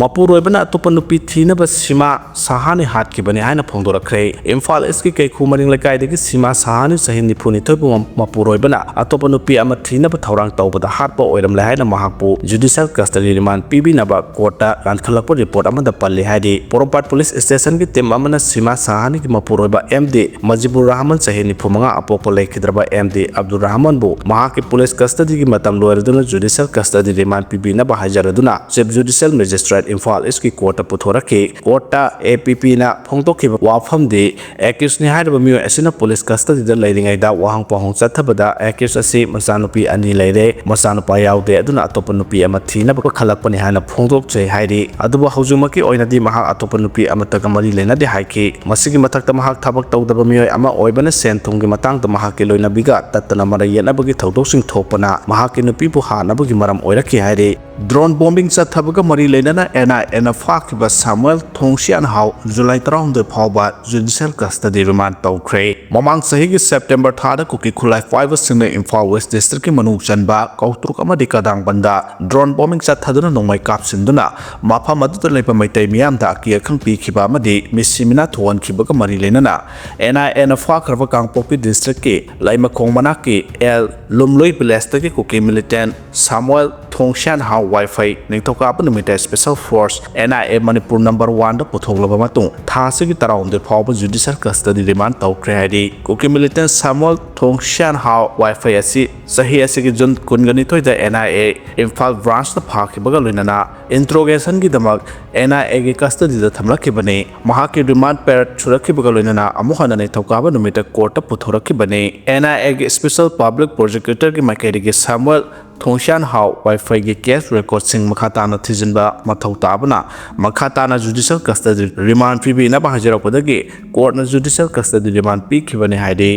ꯃꯄꯨꯔꯣꯏꯕꯅ ꯑꯇꯣꯞꯄ ꯅꯨꯄꯤ ꯊꯤꯅꯕ ꯁꯤꯃꯥ ꯁꯍꯥꯅꯤ ꯍꯥꯠꯈꯤꯕꯅꯤ ꯍꯥꯏꯅ ꯐꯣꯡꯗꯣꯔꯛꯈ꯭ꯔꯦ꯫ ꯏꯝꯐꯥꯜ ꯏꯁꯀꯤ ꯀꯩꯈꯨ ꯃꯔꯤꯡ ꯂꯩꯀꯥꯏꯗꯒꯤ ꯁꯤꯃꯥ ꯁꯍꯥꯅꯤ, ꯆꯍꯤ ꯅꯤꯐꯨ ꯅꯤꯊꯣꯏ ꯄꯨꯝꯕ ꯃꯄꯨꯔꯣꯏꯕꯅ ꯑꯇꯣꯞꯄ ꯅꯨꯄꯤ ꯑꯃ ꯊꯤꯅꯕ ꯊꯧꯔꯥꯡ ꯇꯧꯕꯗ ꯍꯥꯠꯄ ꯑꯣꯏꯔꯝꯂꯦ ꯍꯥꯏꯅ ꯃꯍꯥꯛꯄꯨ judicial custody remand ꯄꯤꯕꯤꯅꯕ court ꯇ ꯂꯥꯟꯈꯠꯂꯛꯄ report ꯑꯃꯗ ꯄꯜꯂꯤ ꯍꯥꯏꯔꯤ꯫ ꯄꯣꯔꯣꯝꯄꯥꯠ police station ꯒꯤ team ꯑꯃꯅ ꯁꯤꯃꯥ ꯁꯍꯥꯅꯤꯒꯤ ꯃꯄꯨꯔꯣꯏꯕ ꯑꯦꯝ ꯗꯤ ꯃꯖꯤꯕꯨꯔ ꯔꯍꯃꯟ, ꯆꯍꯤ ꯅꯤꯐꯨ ꯃꯉꯥ, ꯑꯄꯣꯛꯄ ꯂꯩꯈꯤꯗ꯭ꯔꯕ ꯑꯦꯝ ꯗꯤ ꯑꯕꯗꯨꯔ ꯔꯍꯃꯟꯕꯨ ꯃꯍꯥꯛꯀꯤ police custody ꯒꯤ ꯃꯇꯝ ꯂꯣꯏꯔꯗꯨꯅ judicial custody remand ꯄꯤꯕꯤꯅꯕ ꯍꯥꯏꯖꯔꯗꯨꯅ Chief Judicial Magistrate Imphal ꯏꯁꯀꯤ court ꯇ ꯄꯨꯊꯣꯔꯛꯈꯤ꯫ Court ꯇ A P P ꯅ ꯐꯣꯡꯗꯣꯛꯈꯤꯕ ꯋꯥꯐꯝꯗꯤ, accused ꯅꯤ ꯍꯥꯏꯔꯤꯕ ꯃꯤꯑꯣꯏ ꯑꯁꯤꯅ police custody ꯗ ꯂꯩꯔꯤꯉꯩꯗ ꯋꯥꯍꯪ ꯄꯥꯎꯍꯪ ꯆꯠꯊꯕꯗ accused ꯑꯁꯤ ꯃꯆꯥꯅꯨꯄꯤ ꯑꯅꯤ ꯂꯩꯔꯦ, ꯃꯆꯥꯅꯨꯄꯥ ꯌꯥꯎꯗꯦ, ꯑꯗꯨꯅ ꯑꯇꯣꯞꯄ ꯅꯨꯄꯤ ꯑꯃ ꯊꯤꯅꯕ ꯈꯜꯂꯛꯄꯅꯤ ꯍꯥꯏꯅ ꯐꯣꯡꯗꯣꯛꯆꯩ ꯍꯥꯏꯔꯤ꯫ ꯑꯗꯨꯕꯨ ꯍꯧꯖꯤꯛꯃꯛꯀꯤ ꯑꯣꯏꯅꯗꯤ ꯃꯍꯥꯛ ꯑꯇꯣꯞꯄ ꯅꯨꯄꯤ ꯑꯃꯠꯇꯒ ꯃꯔꯤ ꯂꯩꯅꯗꯦ ꯍꯥꯏꯈꯤ꯫ ꯃꯁꯤꯒꯤ ꯃꯊꯛꯇ ꯃꯍꯥꯛ ꯊꯕꯛ ꯇꯧꯗꯕ ꯃꯤꯑꯣꯏ ꯑꯃ ꯑꯣꯏꯕꯅ ꯁꯦꯟ ꯊꯨꯝꯒꯤ ꯃꯇꯥꯡꯗ ꯃꯍꯥꯛꯀꯤ ꯂꯣꯏꯅꯕꯤꯒ ꯇꯠꯇꯅ ꯃꯔꯩ ꯌꯦꯠꯅꯕꯒꯤ ꯊꯧꯗꯣꯛꯁꯤꯡ ꯊꯣꯛꯄꯅ ꯃꯍꯥꯛꯀꯤ ꯅꯨꯄꯤꯕꯨ ꯍꯥꯠꯅꯕꯒꯤ ꯃꯔꯝ ꯑꯣꯏꯔꯛꯈꯤ ꯍꯥꯏꯔꯤ꯫ Drone bombing ꯆꯠꯊꯕꯒ ꯃꯔꯤ ꯂꯩꯅꯅ ꯑꯦꯟ ꯑꯥꯏ ꯑꯦꯅ ꯐꯥꯈꯤꯕ ꯁꯥꯃꯨꯑꯦꯜ ꯊꯣꯡꯁꯤꯌꯥꯟ ꯍꯥꯎ ꯖꯨꯂꯥꯏ ꯇꯔꯥꯍꯨꯝꯗꯣꯏ ꯐꯥꯎꯕ ꯖꯨꯗꯤꯁꯤꯌꯦꯜ ꯀꯁꯇꯗꯤ ꯔꯤꯃꯥꯟ ꯇꯧꯈ꯭ꯔꯦ꯫ ꯃꯃꯥꯡ ꯆꯍꯤꯒꯤ ꯁꯦꯞꯇꯦꯝꯕꯔ ꯊꯥꯗ ꯀꯨꯀꯤ ꯈꯨꯠꯂꯥꯏ ꯄꯥꯏꯕꯁꯤꯡꯅ ꯏꯝꯐꯥꯜ ꯋꯦꯁ ꯗꯤꯁꯇ꯭ꯔꯤꯛꯀꯤ ꯃꯅꯨꯡ ꯆꯟꯕ ꯀꯧꯇ꯭ꯔꯨꯛ ꯑꯃꯗꯤ ꯀꯗꯥꯡꯕꯟꯗ ꯗ꯭ꯔꯣꯟ ꯕꯣꯝꯕꯤꯡ ꯆꯠꯊꯗꯨꯅ ꯅꯣꯡꯃꯩ ꯀꯥꯞꯁꯤꯟꯗꯨꯅ ꯃꯐꯝ ꯑꯗꯨꯗ ꯂꯩꯕ ꯃꯩꯇꯩ ꯃꯤꯌꯥꯝꯗ ꯑꯀꯤ ꯑꯈꯪ ꯄꯤꯈꯤꯕ ꯑꯃꯗꯤ ꯃꯤꯁꯤ ꯃꯤꯅꯥ ꯊꯣꯛꯍꯟꯈꯤꯕꯒ ꯃꯔꯤ ꯂꯩꯅꯅ ꯑꯦꯟ ꯑꯥꯏ ꯑꯦꯅ ꯐꯥꯈ꯭ꯔꯕ ꯀꯥꯡꯄꯣꯛꯄꯤ ꯗꯤꯁꯇ꯭ꯔꯤꯛꯀꯤ ꯂꯩꯃꯈꯣꯡ ꯃꯅꯥꯛꯀꯤ ꯑꯦꯜ ꯂꯨꯝꯂꯨꯏ ꯚꯤꯂꯦꯖꯇꯒꯤ ꯀꯨꯀꯤ ꯃꯤꯂꯤꯇꯦꯟ ꯁꯥꯃꯨꯑꯦꯜ ꯊꯣꯡꯁꯤꯌꯥꯟ ꯍꯥꯎ ꯋꯥꯏꯐꯩ ꯅꯤꯡꯊꯧꯀꯥꯕ ꯅꯨꯃꯤꯠꯇ special force N I A Manipur number ꯋꯥꯟꯗ ꯄꯨꯊꯣꯛꯂꯕ ꯃꯇꯨꯡ ꯊꯥ ꯑꯁꯤꯒꯤ ꯇꯔꯥꯍꯨꯝꯗꯣꯏ ꯐꯥꯎꯕ ꯖꯨꯗꯤꯁꯤꯌꯦꯜ ꯀꯁꯇꯗꯤ ꯔꯤꯃꯥꯟ ꯇꯧꯈ꯭ꯔꯦ ꯍꯥꯏꯔꯤ꯫ ꯀꯨꯀꯤ ꯃꯤꯂꯤꯇꯦꯟ ꯁꯥꯃꯨꯑꯦꯜ ꯊꯣꯡꯁꯤꯌꯥꯟ ꯍꯥꯎ ꯋꯥꯏꯐꯩ ꯑꯁꯤ ꯆꯍꯤ ꯑꯁꯤꯒꯤ ꯖꯨꯟ ꯀꯨꯟꯒ ꯅꯤꯊꯣꯏꯗ ꯑꯦꯟ ꯑꯥꯏ ꯑꯦ ꯏꯝꯐꯥꯜ ꯕ꯭ꯔꯥꯟꯁꯅ ꯐꯥꯈꯤꯕꯒ ꯂꯣꯏꯅꯅ ꯏꯟꯇ꯭ꯔꯣꯒꯦꯁꯟꯒꯤꯗꯃꯛ ꯑꯦꯟ ꯑꯥꯏ ꯑꯦꯒꯤ ꯀꯁꯇꯗꯤꯗ ꯊꯝꯂꯛꯈꯤꯕꯅꯤ꯫ ꯃꯍꯥꯛꯀꯤ ꯔꯤꯃꯥꯟ ꯄꯦꯔꯠ ꯁꯨꯔꯛꯈꯤꯕꯒ ꯂꯣꯏꯅꯅ ꯑꯃꯨꯛ ꯍꯟꯅ ꯅꯤꯡꯊꯧꯀꯥꯕ ꯅꯨꯃꯤꯠꯇ ꯀꯣꯔꯠꯇ ꯄꯨꯊꯣꯔꯛꯈꯤꯕꯅꯤ꯫ ꯑꯦꯟ ꯑꯥꯏ ꯑꯦꯒꯤ ꯁ꯭ꯄꯦꯁꯦꯜ ꯄꯕ꯭ꯂꯤꯛ ꯄ꯭ꯔꯣꯁꯤꯀ꯭ꯌꯨꯇꯔꯒꯤ ꯃꯥꯏꯀꯩꯗꯒꯤ ꯁꯥꯃꯨꯑꯦꯜ ꯊꯣꯡꯁꯤꯌꯥꯟ ꯍꯥꯎ ꯋꯥꯏꯐꯩꯒꯤ ꯀꯦꯁ ꯔꯦꯀꯣꯔꯠꯁꯤꯡ ꯃꯈꯥ ꯇꯥꯅ ꯊꯤꯖꯤꯟꯕ ꯃꯊꯧ ꯇꯥꯕꯅ ꯃꯈꯥ ꯇꯥꯅ ꯖꯨꯗꯤꯁꯤꯌꯦꯜ ꯀꯁꯇꯗꯤ ꯔꯤꯃꯥꯟ ꯄꯤꯕꯤꯅꯕ ꯍꯥꯏꯖꯔꯛꯄꯗꯒꯤ ꯀꯣꯔꯠꯅ ꯖꯨꯗꯤꯁꯤꯌꯦꯜ ꯀꯁꯇꯗꯤ ꯔꯤꯃꯥꯟ ꯄꯤꯈꯤꯕꯅꯤ ꯍꯥꯏꯔꯤ꯫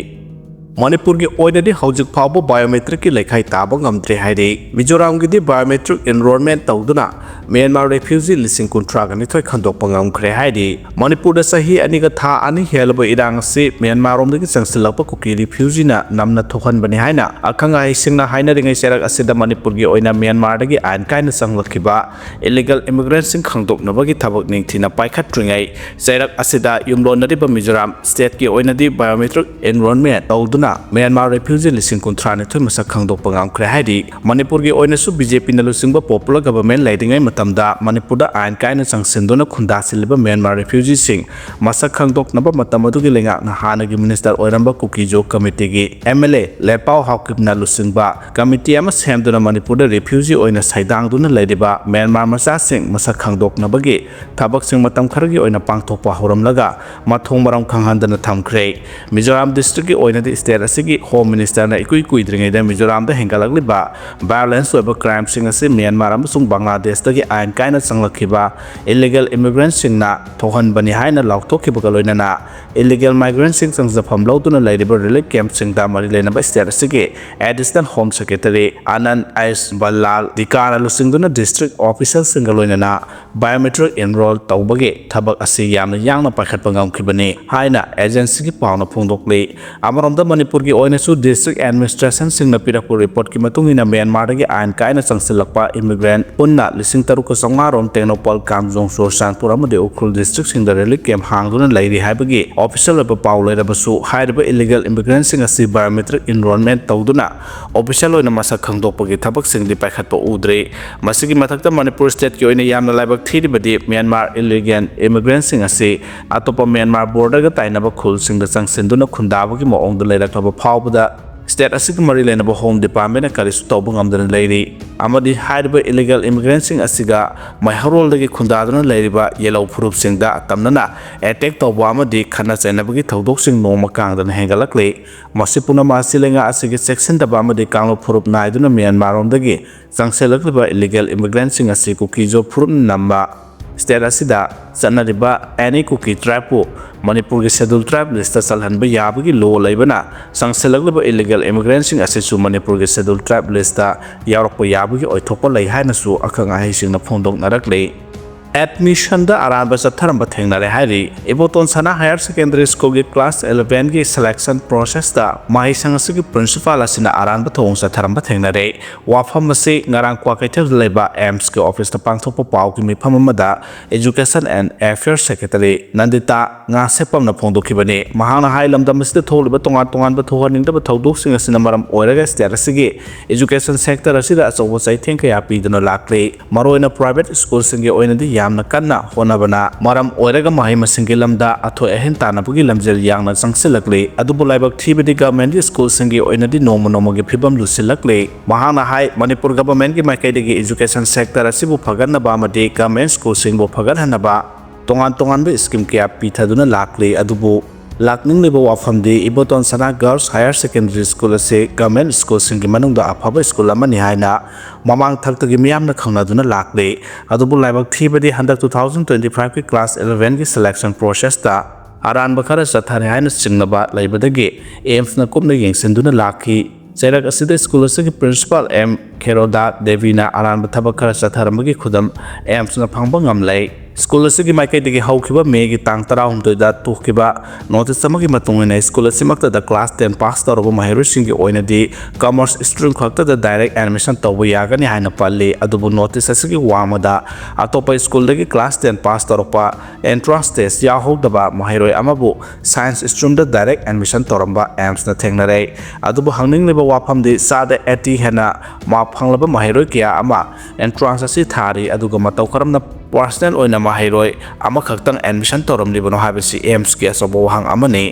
ꯃꯅꯤꯄꯨꯔꯒꯤ ꯑꯣꯏꯅꯗꯤ ꯍꯧꯖꯤꯛ ꯐꯥꯎꯕ ꯕꯥꯏꯑꯣꯃꯦꯇ꯭ꯔꯤꯛꯀꯤ ꯂꯩꯈꯥꯏ ꯇꯥꯕ ꯉꯝꯗ꯭ꯔꯤ ꯍꯥꯏꯔꯤ꯫ ꯃꯤꯖꯣꯔꯥꯝꯒꯤꯗꯤ ꯕꯥꯏꯑꯣꯃꯦꯇ꯭ꯔꯤꯛ ꯑꯦꯟꯔꯣꯜꯃꯦꯟ ꯇꯧꯗꯨꯅ ꯃ꯭ꯌꯥꯟꯃꯥꯔ ꯔꯦꯐ꯭ꯌꯨꯖꯤ ꯂꯤꯁꯤꯡ ꯀꯨꯟꯊ꯭ꯔꯥꯒ ꯅꯤꯊꯣꯏ ꯈꯟꯗꯣꯛꯄ ꯉꯝꯈ꯭ꯔꯦ ꯍꯥꯏꯔꯤ꯫ ꯃꯅꯤꯄꯨꯔꯗ ꯆꯍꯤ ꯑꯅꯤꯒ ꯊꯥ ꯑꯅꯤ ꯍꯦꯜꯂꯕ ꯏꯔꯥꯡ ꯑꯁꯤ ꯃ꯭ꯌꯥꯟꯃꯥꯔꯔꯣꯝꯗꯒꯤ ꯆꯪꯁꯤꯜꯂꯛꯄ ꯀꯨꯀꯤ ꯔꯤꯐ꯭ꯌꯨꯖꯤꯅ ꯅꯝꯅ ꯊꯣꯛꯍꯟꯕꯅꯤ ꯍꯥꯏꯅ ꯑꯈꯪ ꯑꯍꯩꯁꯤꯡꯅ ꯍꯥꯏꯅꯔꯤꯉꯩ ꯆꯩꯔꯛ ꯑꯁꯤꯗ ꯃꯅꯤꯄꯨꯔꯒꯤ ꯑꯣꯏꯅ ꯃ꯭ꯌꯥꯟꯃꯥꯔꯗꯒꯤ ꯑꯥꯏꯟ ꯀꯥꯏꯅ ꯆꯪꯂꯛꯈꯤꯕ ꯏꯂꯤꯒꯦꯜ ꯏꯃꯤꯒ꯭ꯔꯦꯟꯠꯁꯤꯡ ꯈꯪꯗꯣꯛꯅꯕꯒꯤ ꯊꯕꯛ ꯅꯤꯡꯊꯤꯅ ꯄꯥꯏꯈꯠꯇ꯭ꯔꯤꯉꯩ ꯆꯩꯔꯛ ꯑꯁꯤꯗ ꯌꯨꯝꯂꯣꯟꯅꯔꯤꯕ ꯃꯤꯖꯣꯔꯥꯝ ꯁ꯭ꯇꯦꯠꯀꯤ ꯑꯣꯏꯅꯗꯤ ꯕꯥꯏꯑꯣꯃꯦꯇ꯭ꯔꯤꯛ ꯑꯦꯟꯔꯣꯜꯃꯦꯟ ꯇꯧꯗꯨꯅ ꯃ꯭ꯌꯥꯟꯃꯥꯔ ꯔꯤꯐ꯭ꯌꯨꯖꯤ ꯂꯤꯁꯤꯡ ꯀꯨꯟꯊ꯭ꯔꯥ ꯅꯤꯊꯣꯏ ꯃꯁꯛ ꯈꯪꯗꯣꯛꯄ ꯉꯝꯈ꯭ꯔꯦ ꯍꯥꯏꯔꯤ꯫ ꯃꯅꯤꯄꯨꯔꯒꯤ ꯑꯣꯏꯅꯁꯨ ꯕꯤ ꯖꯦ ꯄꯤꯅ ꯂꯨꯆꯤꯡꯕ ꯄꯣꯄꯨꯂꯔ ꯒꯚꯔꯟꯃꯦꯟꯠ ꯂꯩꯔꯤꯉꯩ ꯃꯇꯝꯗ ꯃꯅꯤꯄꯨꯔꯗ ꯑꯥꯏꯟ ꯀꯥꯏꯅ ꯆꯪꯁꯤꯟꯗꯨꯅ ꯈꯨꯟꯗꯥꯁꯤꯜꯂꯤꯕ ꯃ꯭ꯌꯥꯟꯃꯥꯔ ꯔꯤꯐ꯭ꯌꯨꯖꯤꯁꯤꯡ ꯃꯁꯛ ꯈꯪꯗꯣꯛꯅꯕ ꯃꯇꯝ ꯑꯗꯨꯒꯤ ꯂꯩꯉꯥꯛꯅ ꯍꯥꯟꯅꯒꯤ ꯃꯤꯅꯤꯁꯇꯔ ꯑꯣꯏꯔꯝꯕ ꯀꯨꯀꯤꯖꯣ ꯀꯃꯤꯇꯤꯒꯤ ꯑꯦꯝ ꯑꯦꯜ ꯑꯦ ꯂꯦꯄꯥꯎ ꯍꯥꯎꯀꯤꯞꯅ ꯂꯨꯆꯤꯡꯕ ꯀꯃꯤꯇꯤ ꯑꯃ ꯁꯦꯝꯗꯨꯅ ꯃꯅꯤꯄꯨꯔꯗ ꯔꯤꯐ꯭ꯌꯨꯖꯤ ꯑꯣꯏꯅ ꯁꯩꯗꯥꯡꯗꯨꯅ ꯂꯩꯔꯤꯕ ꯃ꯭ꯌꯥꯟꯃꯥꯔ ꯃꯆꯥꯁꯤꯡ ꯃꯁꯛ ꯈꯪꯗꯣꯛꯅꯕꯒꯤ ꯊꯕꯛꯁꯤꯡ ꯃꯇꯝ ꯈꯔꯒꯤ ꯑꯣꯏꯅ ꯄꯥꯡꯊꯣꯛꯄ ꯍꯧꯔꯝꯂꯒ ꯃꯊꯣꯡ ꯃꯔꯝ ꯈꯪꯍꯟꯗꯅ ꯊꯝꯈ꯭ꯔꯦ꯫ ꯃꯤꯖꯣꯔꯥꯝ ꯗꯤꯁꯇ꯭ꯔꯤꯛꯀꯤ ꯑꯣꯏꯅꯗꯤ ꯁ꯭ꯇꯦꯠ ꯑꯁꯤꯒꯤ ꯍꯣꯝ ꯃꯤꯅꯤꯁꯇꯔꯅ ꯏꯀꯨꯏ ꯀꯨꯏꯗ꯭ꯔꯤꯉꯩꯗ ꯃꯤꯖꯣꯔꯥꯝꯗ ꯍꯦꯟꯒꯠꯂꯛꯂꯤꯕ ꯚꯥꯏꯑꯣꯂꯦꯟꯁ ꯑꯣꯏꯕ ꯀ꯭ꯔꯥꯏꯝꯁꯤꯡ ꯑꯁꯤ ꯃ꯭ꯌꯥꯟꯃꯥꯔ ꯑꯃꯁꯨꯡ ꯕꯪꯒ꯭ꯂꯥꯗꯦꯁꯇꯒꯤ ꯑꯥꯏꯟ ꯀꯥꯏꯅ ꯆꯪꯂꯛꯈꯤꯕ ꯏꯂꯤꯒꯦꯜ ꯏꯃꯤꯒ꯭ꯔꯦꯟꯁꯤꯡꯅ ꯊꯣꯛꯍꯟꯕꯅꯤ ꯍꯥꯏꯅ ꯂꯥꯎꯊꯣꯛꯈꯤꯕꯒ ꯂꯣꯏꯅꯅ ꯏꯂꯤꯒꯦꯜ ꯃꯥꯏꯒ꯭ꯔꯦꯟꯁꯤꯡ ꯆꯪꯖꯐꯝ ꯂꯧꯗꯨꯅ ꯂꯩꯔꯤꯕ ꯔꯤꯂꯤꯐ ꯀꯦꯝꯞꯁꯤꯡꯗ ꯃꯔꯤ ꯂꯩꯅꯕ ꯁ꯭ꯇꯦꯠ ꯑꯁꯤꯒꯤ ꯑꯦꯗꯤꯁꯅꯦꯜ ꯍꯣꯝ ꯁꯦꯀ꯭ꯔꯦꯇꯔꯤ ꯑꯅꯟ ꯑꯩꯁ ꯕꯜꯂꯥꯜ ꯗꯤꯀꯥꯅ ꯂꯨꯆꯤꯡꯗꯨꯅ ꯗꯤꯁꯇ꯭ꯔꯤꯛ ꯑꯣꯐꯤꯁꯤꯌꯦꯜꯁꯤꯡꯒ ꯂꯣꯏꯅꯅ ꯕꯥꯏꯑꯣꯃꯦꯇ꯭ꯔꯤꯛ ꯏꯟꯔꯣꯜ ꯇꯧꯕꯒꯤ ꯊꯕꯛ ꯑꯁꯤ ꯌꯥꯝꯅ ꯌꯥꯡꯅ ꯄꯥꯏꯈꯠꯄ ꯉꯝꯈꯤꯕꯅꯤ ꯍꯥꯏꯅ ꯑꯦꯖꯦꯟꯁꯤꯒꯤ ꯄꯥꯎꯅ ꯐꯣꯡꯗꯣꯛꯂꯤ꯫ ꯑꯃꯔꯣꯝꯗ ꯃꯅꯤꯄꯨꯔꯒꯤ ꯑꯣꯏꯅꯁꯨ ꯗꯤꯁꯇ꯭ꯔꯤꯛ ꯑꯦꯗꯃꯤꯅꯤꯁꯇ꯭ꯔꯦꯁꯟꯁꯤꯡꯅ ꯄꯤꯔꯛꯄ ꯔꯤꯄꯣꯔꯠꯀꯤ ꯃꯇꯨꯡ ꯏꯟꯅ ꯃ꯭ꯌꯥꯟꯃꯥꯔꯗꯒꯤ ꯑꯥꯏꯟ ꯀꯥꯏꯅ ꯆꯪꯁꯤꯜꯂꯛꯄ ꯏꯃꯤꯒ꯭ꯔꯦꯟꯠ ꯄꯨꯟꯅ ꯂꯤꯁꯤꯡ ꯇꯔꯨꯛꯀ ꯆꯥꯝꯃꯉꯥ ꯔꯣꯝ ꯇꯦꯡꯅꯧꯄꯜ, ꯀꯥꯝꯖꯣꯡ, ꯆꯨꯔꯆꯥꯟꯄꯨꯔ ꯑꯃꯗꯤ ꯎꯈ꯭ꯔꯨꯜ ꯗꯤꯁꯇ꯭ꯔꯤꯛꯁꯤꯡꯗ ꯔꯤꯂꯤꯐ ꯀꯦꯝꯞ ꯍꯥꯡꯗꯨꯅ ꯂꯩꯔꯤ ꯍꯥꯏꯕꯒꯤ ꯑꯣꯐꯤꯁꯤꯌꯦꯜ ꯑꯣꯏꯕ ꯄꯥꯎ ꯂꯩꯔꯕꯁꯨ ꯍꯥꯏꯔꯤꯕ ꯏꯂꯤꯒꯦꯜ ꯏꯃꯤꯒ꯭ꯔꯦꯟꯠꯁꯤꯡ ꯑꯁꯤ ꯕꯥꯏꯑꯣꯃꯦꯇ꯭ꯔꯤꯛ ꯏꯟꯔꯣꯜꯃꯦꯟꯠ ꯇꯧꯗꯨꯅ ꯑꯣꯐꯤꯁꯤꯌꯦꯜ ꯑꯣꯏꯅ ꯃꯁꯛ ꯈꯪꯗꯣꯛꯄꯒꯤ ꯊꯕꯛꯁꯤꯡꯗꯤ ꯄꯥꯏꯈꯠꯄ ꯎꯗ꯭ꯔꯤ꯫ ꯃꯁꯤꯒꯤ ꯃꯊꯛꯇ ꯃꯅꯤꯄꯨꯔ ꯁ꯭ꯇꯦꯠꯀꯤ ꯑꯣꯏꯅ ꯌꯥꯝꯅ ꯂꯥꯏꯕꯛ ꯊꯤꯔꯤꯕꯗꯤ ꯃ꯭ꯌꯥꯟꯃꯥꯔ ꯏꯂꯤꯒꯦꯜ ꯏꯃꯤꯒ꯭ꯔꯦꯟꯠꯁꯤꯡ ꯑꯁꯤ ꯑꯇꯣꯞꯄ ꯃ꯭ꯌꯥꯟꯃꯥꯔ ꯕꯣꯔꯗꯔꯒ ꯇꯥꯏꯅꯕ ꯈꯨꯜꯁꯤꯡꯗ ꯆꯪꯁꯤꯟꯗꯨꯅ ꯈꯨꯟꯗꯥꯕꯒꯤ ꯃꯑꯣꯡꯗ ꯂꯩꯔꯛꯂꯕ ꯐꯥꯎꯕꯗ ꯁ꯭ꯇꯦꯠ ꯑꯁꯤꯒ ꯃꯔꯤ ꯂꯩꯅꯕ ꯍꯣꯝ ꯗꯤꯄꯥꯔꯠꯃꯦꯟꯠꯅ ꯀꯔꯤꯁꯨ ꯇꯧꯕ ꯉꯝꯗꯅ ꯂꯩꯔꯤ ꯑꯃꯗꯤ ꯍꯥꯏꯔꯤꯕ ꯏꯂꯤꯒꯦꯜ ꯏꯃꯤꯒ꯭ꯔꯦꯟꯠꯁꯤꯡ ꯑꯁꯤꯒ ꯃꯩꯍꯧꯔꯣꯜꯗꯒꯤ ꯈꯨꯟꯗꯥꯗꯨꯅ ꯂꯩꯔꯤꯕ ꯌꯦꯜꯍꯧ ꯐꯨꯔꯨꯞꯁꯤꯡꯗ ꯑꯇꯝꯅꯅ ꯑꯦꯇꯦꯛ ꯇꯧꯕ ꯑꯃꯗꯤ ꯈꯠꯅ ꯆꯩꯅꯕꯒꯤ ꯊꯧꯗꯣꯛꯁꯤꯡ ꯅꯣꯡꯃ ꯀꯥꯡꯗꯅ ꯍꯦꯟꯒꯠꯂꯛꯂꯤ꯫ ꯃꯁꯤ ꯄꯨꯝꯅꯃꯛ ꯑꯁꯤ ꯂꯩꯉꯥꯛ ꯑꯁꯤꯒꯤ ꯆꯦꯛꯁꯤꯟꯗꯕ ꯑꯃꯗꯤ ꯀꯥꯡꯂꯨꯞ ꯐꯨꯔꯨꯞ ꯅꯥꯏꯗꯨꯅ ꯃ꯭ꯌꯥꯟꯃꯥꯔꯔꯣꯝꯗꯒꯤ ꯆꯪꯁꯤꯜꯂꯛꯂꯤꯕ ꯏꯂꯤꯒꯦꯜ ꯏꯃꯤꯒ꯭ꯔꯦꯟꯠꯁꯤꯡ ꯑꯁꯤ ꯀꯨꯀꯤꯖꯣ ꯐꯨꯔꯨꯞꯅ ꯅꯝꯕ ꯁ꯭ꯇꯦꯠ ꯑꯁꯤꯗ ꯆꯠꯅꯔꯤꯕ ꯑꯦꯅꯤ ꯀꯨꯀꯤ ꯇ꯭ꯔꯥꯏꯕꯄꯨ ꯃꯅꯤꯄꯨꯔꯒꯤ ꯁꯦꯗꯨꯜ ꯇ꯭ꯔꯥꯏꯕ ꯂꯤꯁꯇ ꯆꯜꯍꯟꯕ ꯌꯥꯕꯒꯤ ꯂꯣ ꯂꯩꯕꯅ ꯆꯪꯁꯤꯜꯂꯛꯂꯤꯕ ꯏꯂꯤꯒꯦꯜ ꯏꯃꯤꯒ꯭ꯔꯦꯟꯠꯁꯤꯡ ꯑꯁꯤꯁꯨ ꯃꯅꯤꯄꯨꯔꯒꯤ ꯁꯦꯗꯨꯜ ꯇ꯭ꯔꯥꯏꯕ ꯂꯤꯁꯇ ꯌꯥꯎꯔꯛꯄ ꯌꯥꯕꯒꯤ ꯑꯣꯏꯊꯣꯛꯄ ꯂꯩ ꯍꯥꯏꯅꯁꯨ ꯑꯈꯪ ꯑꯍꯩꯁꯤꯡꯅ ꯐꯣꯡꯗꯣꯛꯅꯔꯛꯂꯤ꯫ ꯑꯦꯗꯃꯤꯁꯟꯗ ꯑꯔꯥꯟꯕ ꯆꯠꯊꯔꯝꯕ ꯊꯦꯡꯅꯔꯦ ꯍꯥꯏꯔꯤ꯫ ꯏꯕꯣꯇꯣꯟ ꯁꯅꯥ ꯍꯥꯌꯔ ꯁꯦꯀꯦꯟꯗꯔꯤ ꯁ꯭ꯀꯨꯜꯒꯤ ꯀ꯭ꯂꯥꯁ ꯏꯂꯦꯚꯦꯟꯒꯤ ꯁꯦꯂꯦꯛꯁꯟ ꯄ꯭ꯔꯣꯁꯦꯁꯇ ꯃꯍꯩꯁꯪ ꯑꯁꯤꯒꯤ ꯄ꯭ꯔꯤꯟꯁꯤꯄꯥꯜ ꯑꯁꯤꯅ ꯑꯔꯥꯟꯕ ꯊꯧꯑꯣꯡ ꯆꯠꯊꯔꯝꯕ ꯊꯦꯡꯅꯔꯦ꯫ ꯋꯥꯐꯝ ꯑꯁꯤ ꯉꯔꯥꯡ ꯀ꯭ꯋꯥꯀꯩꯊꯦꯜꯗ ꯂꯩꯕ ꯑꯦꯝꯁꯀꯤ ꯑꯣꯐꯤꯁꯇ ꯄꯥꯡꯊꯣꯛꯄ ꯄꯥꯎꯒꯤ ꯃꯤꯐꯝ ꯑꯃꯗ ꯏꯖꯨꯀꯦꯁꯟ ꯑꯦꯟ ꯑꯦꯐꯤꯌꯔꯁ ꯁꯦꯀ꯭ꯔꯦꯇꯔꯤ ꯅꯟꯗꯤꯇꯥ ꯉꯥꯁꯦꯞꯄꯝꯅ ꯐꯣꯡꯗꯣꯛꯈꯤꯕꯅꯤ꯫ ꯃꯍꯥꯛꯅ ꯍꯥꯏ, ꯂꯝꯗꯝ ꯑꯁꯤꯗ ꯊꯣꯛꯂꯤꯕ ꯇꯣꯉꯥꯟ ꯇꯣꯉꯥꯟꯕ ꯊꯣꯛꯍꯟꯅꯤꯡꯗꯕ ꯊꯧꯗꯣꯛꯁꯤꯡ ꯑꯁꯤꯅ ꯃꯔꯝ ꯑꯣꯏꯔꯒ ꯁ꯭ꯇꯦꯠ ꯑꯁꯤꯒꯤ ꯏꯖꯨꯀꯦꯁꯟ ꯁꯦꯛꯇꯔ ꯑꯁꯤꯗ ꯑꯆꯧꯕ ꯆꯩꯊꯦꯡ ꯀꯌꯥ ꯄꯤꯗꯨꯅ ꯂꯥꯛꯂꯤ꯫ ꯃꯔꯨꯑꯣꯏꯅ ꯄ꯭ꯔꯥꯏꯚꯦꯠ ꯁ꯭ꯀꯨꯜꯁꯤꯡꯒꯤ ꯑꯣꯏꯅꯗꯤ ꯌꯥꯝꯅ ꯀꯟꯅ ꯍꯣꯠꯅꯕꯅ ꯃꯔꯝ ꯑꯣꯏꯔꯒ ꯃꯍꯩ ꯃꯁꯤꯡꯒꯤ ꯂꯝꯗ ꯑꯊꯣꯏ ꯑꯍꯦꯟ ꯇꯥꯟꯅꯕꯒꯤ ꯂꯝꯖꯦꯜ ꯌꯥꯡꯅ ꯆꯪꯁꯤꯜꯂꯛꯂꯤ꯫ ꯑꯗꯨꯕꯨ ꯂꯥꯏꯕꯛ ꯊꯤꯕꯗꯤ ꯒꯚꯔꯟꯃꯦꯟꯠꯀꯤ ꯁ꯭ꯀꯨꯜꯁꯤꯡꯒꯤ ꯑꯣꯏꯅꯗꯤ ꯅꯣꯡꯃ ꯅꯣꯡꯃꯒꯤ ꯐꯤꯕꯝ ꯂꯨꯁꯤꯜꯂꯛꯂꯤ꯫ ꯃꯍꯥꯛꯅ ꯍꯥꯏ, ꯃꯅꯤꯄꯨꯔ ꯒꯚꯔꯟꯃꯦꯟꯠꯀꯤ ꯃꯥꯏꯀꯩꯗꯒꯤ ꯏꯖꯨꯀꯦꯁꯟ ꯁꯦꯛꯇꯔ ꯑꯁꯤꯕꯨ ꯐꯒꯠꯅꯕ ꯑꯃꯗꯤ ꯒꯚꯔꯟꯃꯦꯟꯠ ꯁ꯭ꯀꯨꯜꯁꯤꯡꯕꯨ ꯐꯒꯠꯍꯟꯅꯕ ꯇꯣꯉꯥꯟ ꯇꯣꯉꯥꯟꯕ ꯁ꯭ꯀꯤꯝ ꯀꯌꯥ ꯄꯤꯊꯗꯨꯅ ꯂꯥꯛꯂꯤ꯫ ꯑꯗꯨꯕꯨ ꯂꯥꯛꯅꯤꯡꯂꯤꯕ ꯋꯥꯐꯝꯗꯤ ꯏꯕꯣꯇꯣꯟ ꯁꯅꯥ Girls Higher Secondary School ꯑꯁꯤ government schoolꯁꯤꯡꯒꯤ ꯃꯅꯨꯡꯗ ꯑꯐꯕ school ꯑꯃꯅꯤ ꯍꯥꯏꯅ ꯃꯃꯥꯡ ꯊꯛꯇꯒꯤ ꯃꯤꯌꯥꯝꯅ ꯈꯪꯅꯗꯨꯅ ꯂꯥꯛꯂꯤ꯫ ꯑꯗꯨꯕꯨ ꯂꯥꯏꯕꯛ ꯊꯤꯕꯗꯤ ꯍꯟꯗꯛ two thousand twenty fiveꯀꯤ class elevenꯒꯤ selection processꯇ ꯑꯔꯥꯟꯕ ꯈꯔ ꯆꯠꯊꯔꯦ ꯍꯥꯏꯅ ꯆꯤꯡꯅꯕ ꯂꯩꯕꯗꯒꯤ AIIMSꯅ ꯀꯨꯞꯅ ꯌꯦꯡꯁꯤꯟꯗꯨꯅ ꯂꯥꯛꯈꯤ꯫ ꯆꯩꯔꯛ ꯑꯁꯤꯗ school ꯑꯁꯤꯒꯤ principal M ꯈꯦꯔꯣꯗꯥ ꯗꯦꯕꯤꯅ ꯑꯔꯥꯟꯕ ꯊꯕꯛ ꯈꯔ ꯆꯠꯊꯔꯝꯕꯒꯤ ꯈꯨꯗꯝ AIIMSꯅ ꯐꯪꯕ ꯉꯝꯂꯦ꯫ School ꯑꯁꯤꯒꯤ ꯃꯥꯏꯀꯩꯗꯒꯤ ꯍꯧꯈꯤꯕ ꯃꯦꯒꯤ ꯇꯥꯡ ꯇꯔꯥꯍꯨꯝꯗꯣꯏꯗ ꯊꯣꯛꯈꯤꯕ notice ꯑꯃꯒꯤ ꯃꯇꯨꯡ ꯏꯟꯅ, school ꯑꯁꯤꯃꯛꯇꯗ class ten pass ꯇꯧꯔꯕ ꯃꯍꯩꯔꯣꯏꯁꯤꯡꯒꯤ ꯑꯣꯏꯅꯗꯤ commerce stream ꯈꯛꯇꯗ direct admission ꯇꯧꯕ ꯌꯥꯒꯅꯤ ꯍꯥꯏꯅ ꯄꯜꯂꯤ꯫ ꯑꯗꯨꯕꯨ notice ꯑꯁꯤꯒꯤ ꯋꯥꯡꯃꯗ ꯑꯇꯣꯞꯄ schoolꯗꯒꯤ class ten pass ꯇꯧꯔꯛꯄ, entrance test ꯌꯥꯎꯍꯧꯗꯕ ꯃꯍꯩꯔꯣꯏ ꯑꯃꯕꯨ science streamꯗ direct admission ꯇꯧꯔꯝꯕ AIIMSꯅ ꯊꯦꯡꯅꯔꯦ꯫ ꯑꯗꯨꯕꯨ ꯍꯪꯅꯤꯡꯂꯤꯕ ꯋꯥꯐꯝꯗꯤ, ꯆꯥꯗ eighty ꯍꯦꯟꯅ mark ꯐꯪꯂꯕ ꯃꯍꯩꯔꯣꯏ ꯀꯌꯥ ꯑꯃ entrance ꯑꯁꯤ ꯊꯥꯔꯤ, ꯑꯗꯨꯒ ꯃꯇꯧ ꯀꯔꯝꯅ personal ꯑꯣꯏꯅ ꯃꯍꯩꯔꯣꯏ ꯑꯃꯈꯛꯇꯪ admission ꯇꯧꯔꯝꯂꯤꯕꯅꯣ ꯍꯥꯏꯕꯁꯤ AIIMSꯀꯤ ꯑꯆꯧꯕ ꯋꯥꯍꯪ ꯑꯃꯅꯤ꯫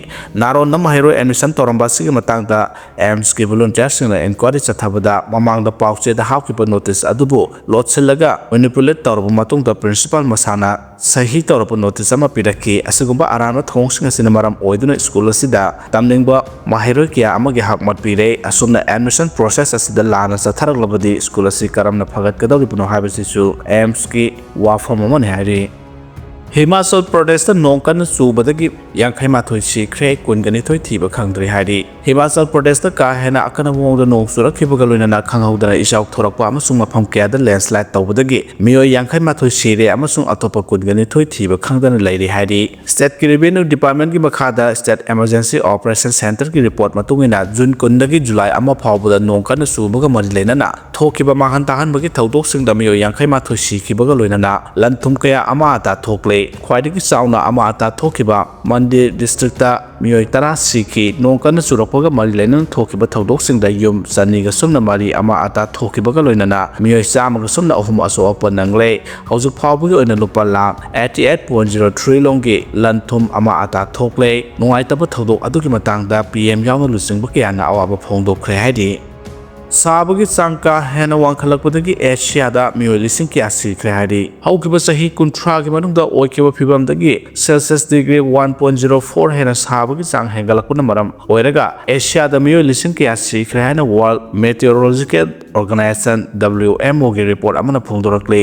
ꯅꯥꯔꯣꯟꯗ ꯃꯍꯩꯔꯣꯏ admission ꯇꯧꯔꯝꯕ ꯑꯁꯤꯒꯤ ꯃꯇꯥꯡꯗ AIIMSꯀꯤ volunteerꯁꯤꯡꯅ inquiry ꯆꯠꯊꯕꯗ, ꯃꯃꯥꯡꯗ ꯄꯥꯎꯆꯦꯗ ꯍꯥꯞꯈꯤꯕ notice ꯑꯗꯨꯕꯨ ꯂꯣꯠꯁꯤꯜꯂꯒ manipulate ꯇꯧꯔꯕ ꯃꯇꯨꯡꯗ principal ꯃꯁꯥꯅ ꯁꯍꯤ ꯇꯧꯔꯕ notice ꯑꯃ ꯄꯤꯔꯛꯈꯤ꯫ ꯑꯁꯤꯒꯨꯝꯕ ꯑꯔꯥꯟꯕ ꯊꯧꯑꯣꯡꯁꯤꯡ ꯑꯁꯤꯅ ꯃꯔꯝ ꯑꯣꯏꯗꯨꯅ school ꯑꯁꯤꯗ ꯇꯝꯅꯤꯡꯕ ꯃꯍꯩꯔꯣꯏ ꯀꯌꯥ ꯑꯃꯒꯤ ꯍꯛ ꯃꯠꯄꯤꯔꯦ꯫ ꯑꯁꯨꯝꯅ admission process ꯑꯁꯤꯗ ꯂꯥꯟꯅ ꯆꯠꯊꯔꯛꯂꯕꯗꯤ school ꯑꯁꯤ ꯀꯔꯝꯅ ꯐꯒꯠꯀꯗꯧꯔꯤꯕꯅꯣ ꯍꯥꯏꯕꯁꯤꯁꯨ AIIMSꯀꯤ ꯋꯥꯐꯝ ꯑꯃꯅꯤ ꯍꯥꯏꯔꯤ꯫ ꯍꯤꯃꯥꯆꯜ ꯄ꯭ꯔꯗꯦꯁꯇ ꯅꯣꯡ ꯀꯟꯅ ꯆꯨꯕꯗꯒꯤ ꯌꯥꯡꯈꯩ ꯃꯥꯊꯣꯏ ꯁꯤꯈ꯭ꯔꯦ, ꯀꯨꯟꯒ ꯅꯤꯊꯣꯏ ꯊꯤꯕ ꯈꯪꯗ꯭ꯔꯤ ꯍꯥꯏꯔꯤ꯫ ꯍꯤꯃꯥꯆꯜ ꯄ꯭ꯔꯗꯦꯁꯇ ꯀꯥ ꯍꯦꯟꯅ ꯑꯀꯟꯕ ꯃꯑꯣꯡꯗ ꯅꯣꯡ ꯆꯨꯔꯛꯈꯤꯕꯒ ꯂꯣꯏꯅꯅ ꯈꯪꯍꯧꯗꯅ ꯏꯆꯥꯎ ꯊꯣꯔꯛꯄ ꯑꯃꯁꯨꯡ ꯃꯐꯝ ꯀꯌꯥꯗ landslide ꯇꯧꯕꯗꯒꯤ ꯃꯤꯑꯣꯏ ꯌꯥꯡꯈꯩ ꯃꯥꯊꯣꯏ ꯁꯤꯔꯦ ꯑꯃꯁꯨꯡ ꯑꯇꯣꯞꯄ ꯀꯨꯟꯒ ꯅꯤꯊꯣꯏ ꯊꯤꯕ ꯈꯪꯗꯅ ꯂꯩꯔꯤ ꯍꯥꯏꯔꯤ꯫ Stateꯀꯤ Revenue Departmentꯀꯤ ꯃꯈꯥꯗ State Emergency Operation Centreꯒꯤ report ꯃꯇꯨꯡ ꯏꯟꯅ, June ꯀꯨꯟꯗꯒꯤ July ꯑꯃ ꯐꯥꯎꯕꯗ ꯅꯣꯡ ꯀꯟꯅ ꯆꯨꯕꯒ ꯃꯔꯤ ꯂꯩꯅꯅ ꯊꯣꯛꯈꯤꯕ ꯃꯥꯡꯍꯟ ꯇꯥꯛꯍꯟꯕꯒꯤ ꯊꯧꯗꯣꯛꯁꯤꯡꯗ ꯃꯤꯑꯣꯏ ꯌꯥꯡꯈꯩ ꯃꯥꯊꯣꯏ ꯁꯤꯈꯤꯕꯒ ꯂꯣꯏꯅꯅ ꯂꯟ ꯊꯨꯝ ꯀꯌꯥ ꯑꯃ ꯑꯇꯥ ꯊꯣꯛꯂꯦ꯫ ꯈ꯭ꯋꯥꯏꯗꯒꯤ ꯆꯥꯎꯅ ꯑꯃ ꯑꯇꯥ ꯊꯣꯛꯈꯤꯕ ꯃꯟꯗꯤ districtꯇ ꯃꯤꯑꯣꯏ ꯇꯔꯥ ꯁꯤꯈꯤ꯫ ꯅꯣꯡ ꯀꯟꯅ ꯆꯨꯔꯛꯄꯒ ꯃꯔꯤ ꯂꯩꯅꯅ ꯊꯣꯛꯈꯤꯕ ꯊꯧꯗꯣꯛꯁꯤꯡꯗ ꯌꯨꯝ ꯆꯅꯤꯒ ꯁꯨꯞꯅ ꯃꯔꯤ ꯑꯃ ꯑꯇꯥ ꯊꯣꯛꯈꯤꯕꯒ ꯂꯣꯏꯅꯅ ꯃꯤꯑꯣꯏ ꯆꯥꯝꯃꯒ ꯁꯨꯞꯅ ꯑꯍꯨꯝ ꯑꯁꯣꯛ ꯑꯄꯟ ꯅꯪꯂꯦ꯫ ꯍꯧꯖꯤꯛ ꯐꯥꯎꯕꯒꯤ ꯑꯣꯏꯅ ꯂꯨꯄꯥ lakh eighty eight point zero three ꯂꯣꯝꯒꯤ ꯂꯟ ꯊꯨꯝ ꯑꯃ ꯑꯇꯥ ꯊꯣꯛꯂꯦ꯫ ꯅꯨꯡꯉꯥꯏꯇꯕ ꯊꯧꯗꯣꯛ ꯑꯗꯨꯒꯤ ꯃꯇꯥꯡꯗ PM ꯌꯥꯎꯅ ꯂꯨꯆꯤꯡꯕ ꯀꯌꯥꯅ ꯑꯋꯥꯕ ꯐꯣꯡꯗꯣꯛꯈ꯭ꯔꯦ ꯍꯥꯏꯔꯤ꯫ ꯁꯥꯕꯒꯤ ꯆꯥꯡ ꯀꯥ ꯍꯦꯟꯅ ꯋꯥꯡꯈꯠꯂꯛꯄꯗꯒꯤ ꯑꯦꯁꯤꯌꯥꯗ ꯃꯤꯑꯣꯏ ꯂꯤꯁꯤꯡ ꯀꯌꯥ ꯁꯤꯈ꯭ꯔꯦ ꯍꯥꯏꯔꯤ꯫ ꯍꯧꯈꯤꯕ ꯆꯍꯤ ꯀꯨꯟꯊ꯭ꯔꯥꯒꯤ ꯃꯅꯨꯡꯗ ꯑꯣꯏꯈꯤꯕ ꯐꯤꯕꯝꯗꯒꯤ celsius degree one point zero four ꯍꯦꯟꯅ ꯁꯥꯕꯒꯤ ꯆꯥꯡ ꯍꯦꯟꯒꯠꯂꯛꯄꯅ ꯃꯔꯝ ꯑꯣꯏꯔꯒ ꯑꯦꯁꯤꯌꯥꯗ ꯃꯤꯑꯣꯏ ꯂꯤꯁꯤꯡ ꯀꯌꯥ ꯁꯤꯈ꯭ꯔꯦ ꯍꯥꯏꯅ World Meteorological Organization, W M O, ꯒꯤ ꯔꯤꯄꯣꯔꯠ ꯑꯃꯅ ꯐꯣꯡꯗꯣꯔꯛꯂꯤ꯫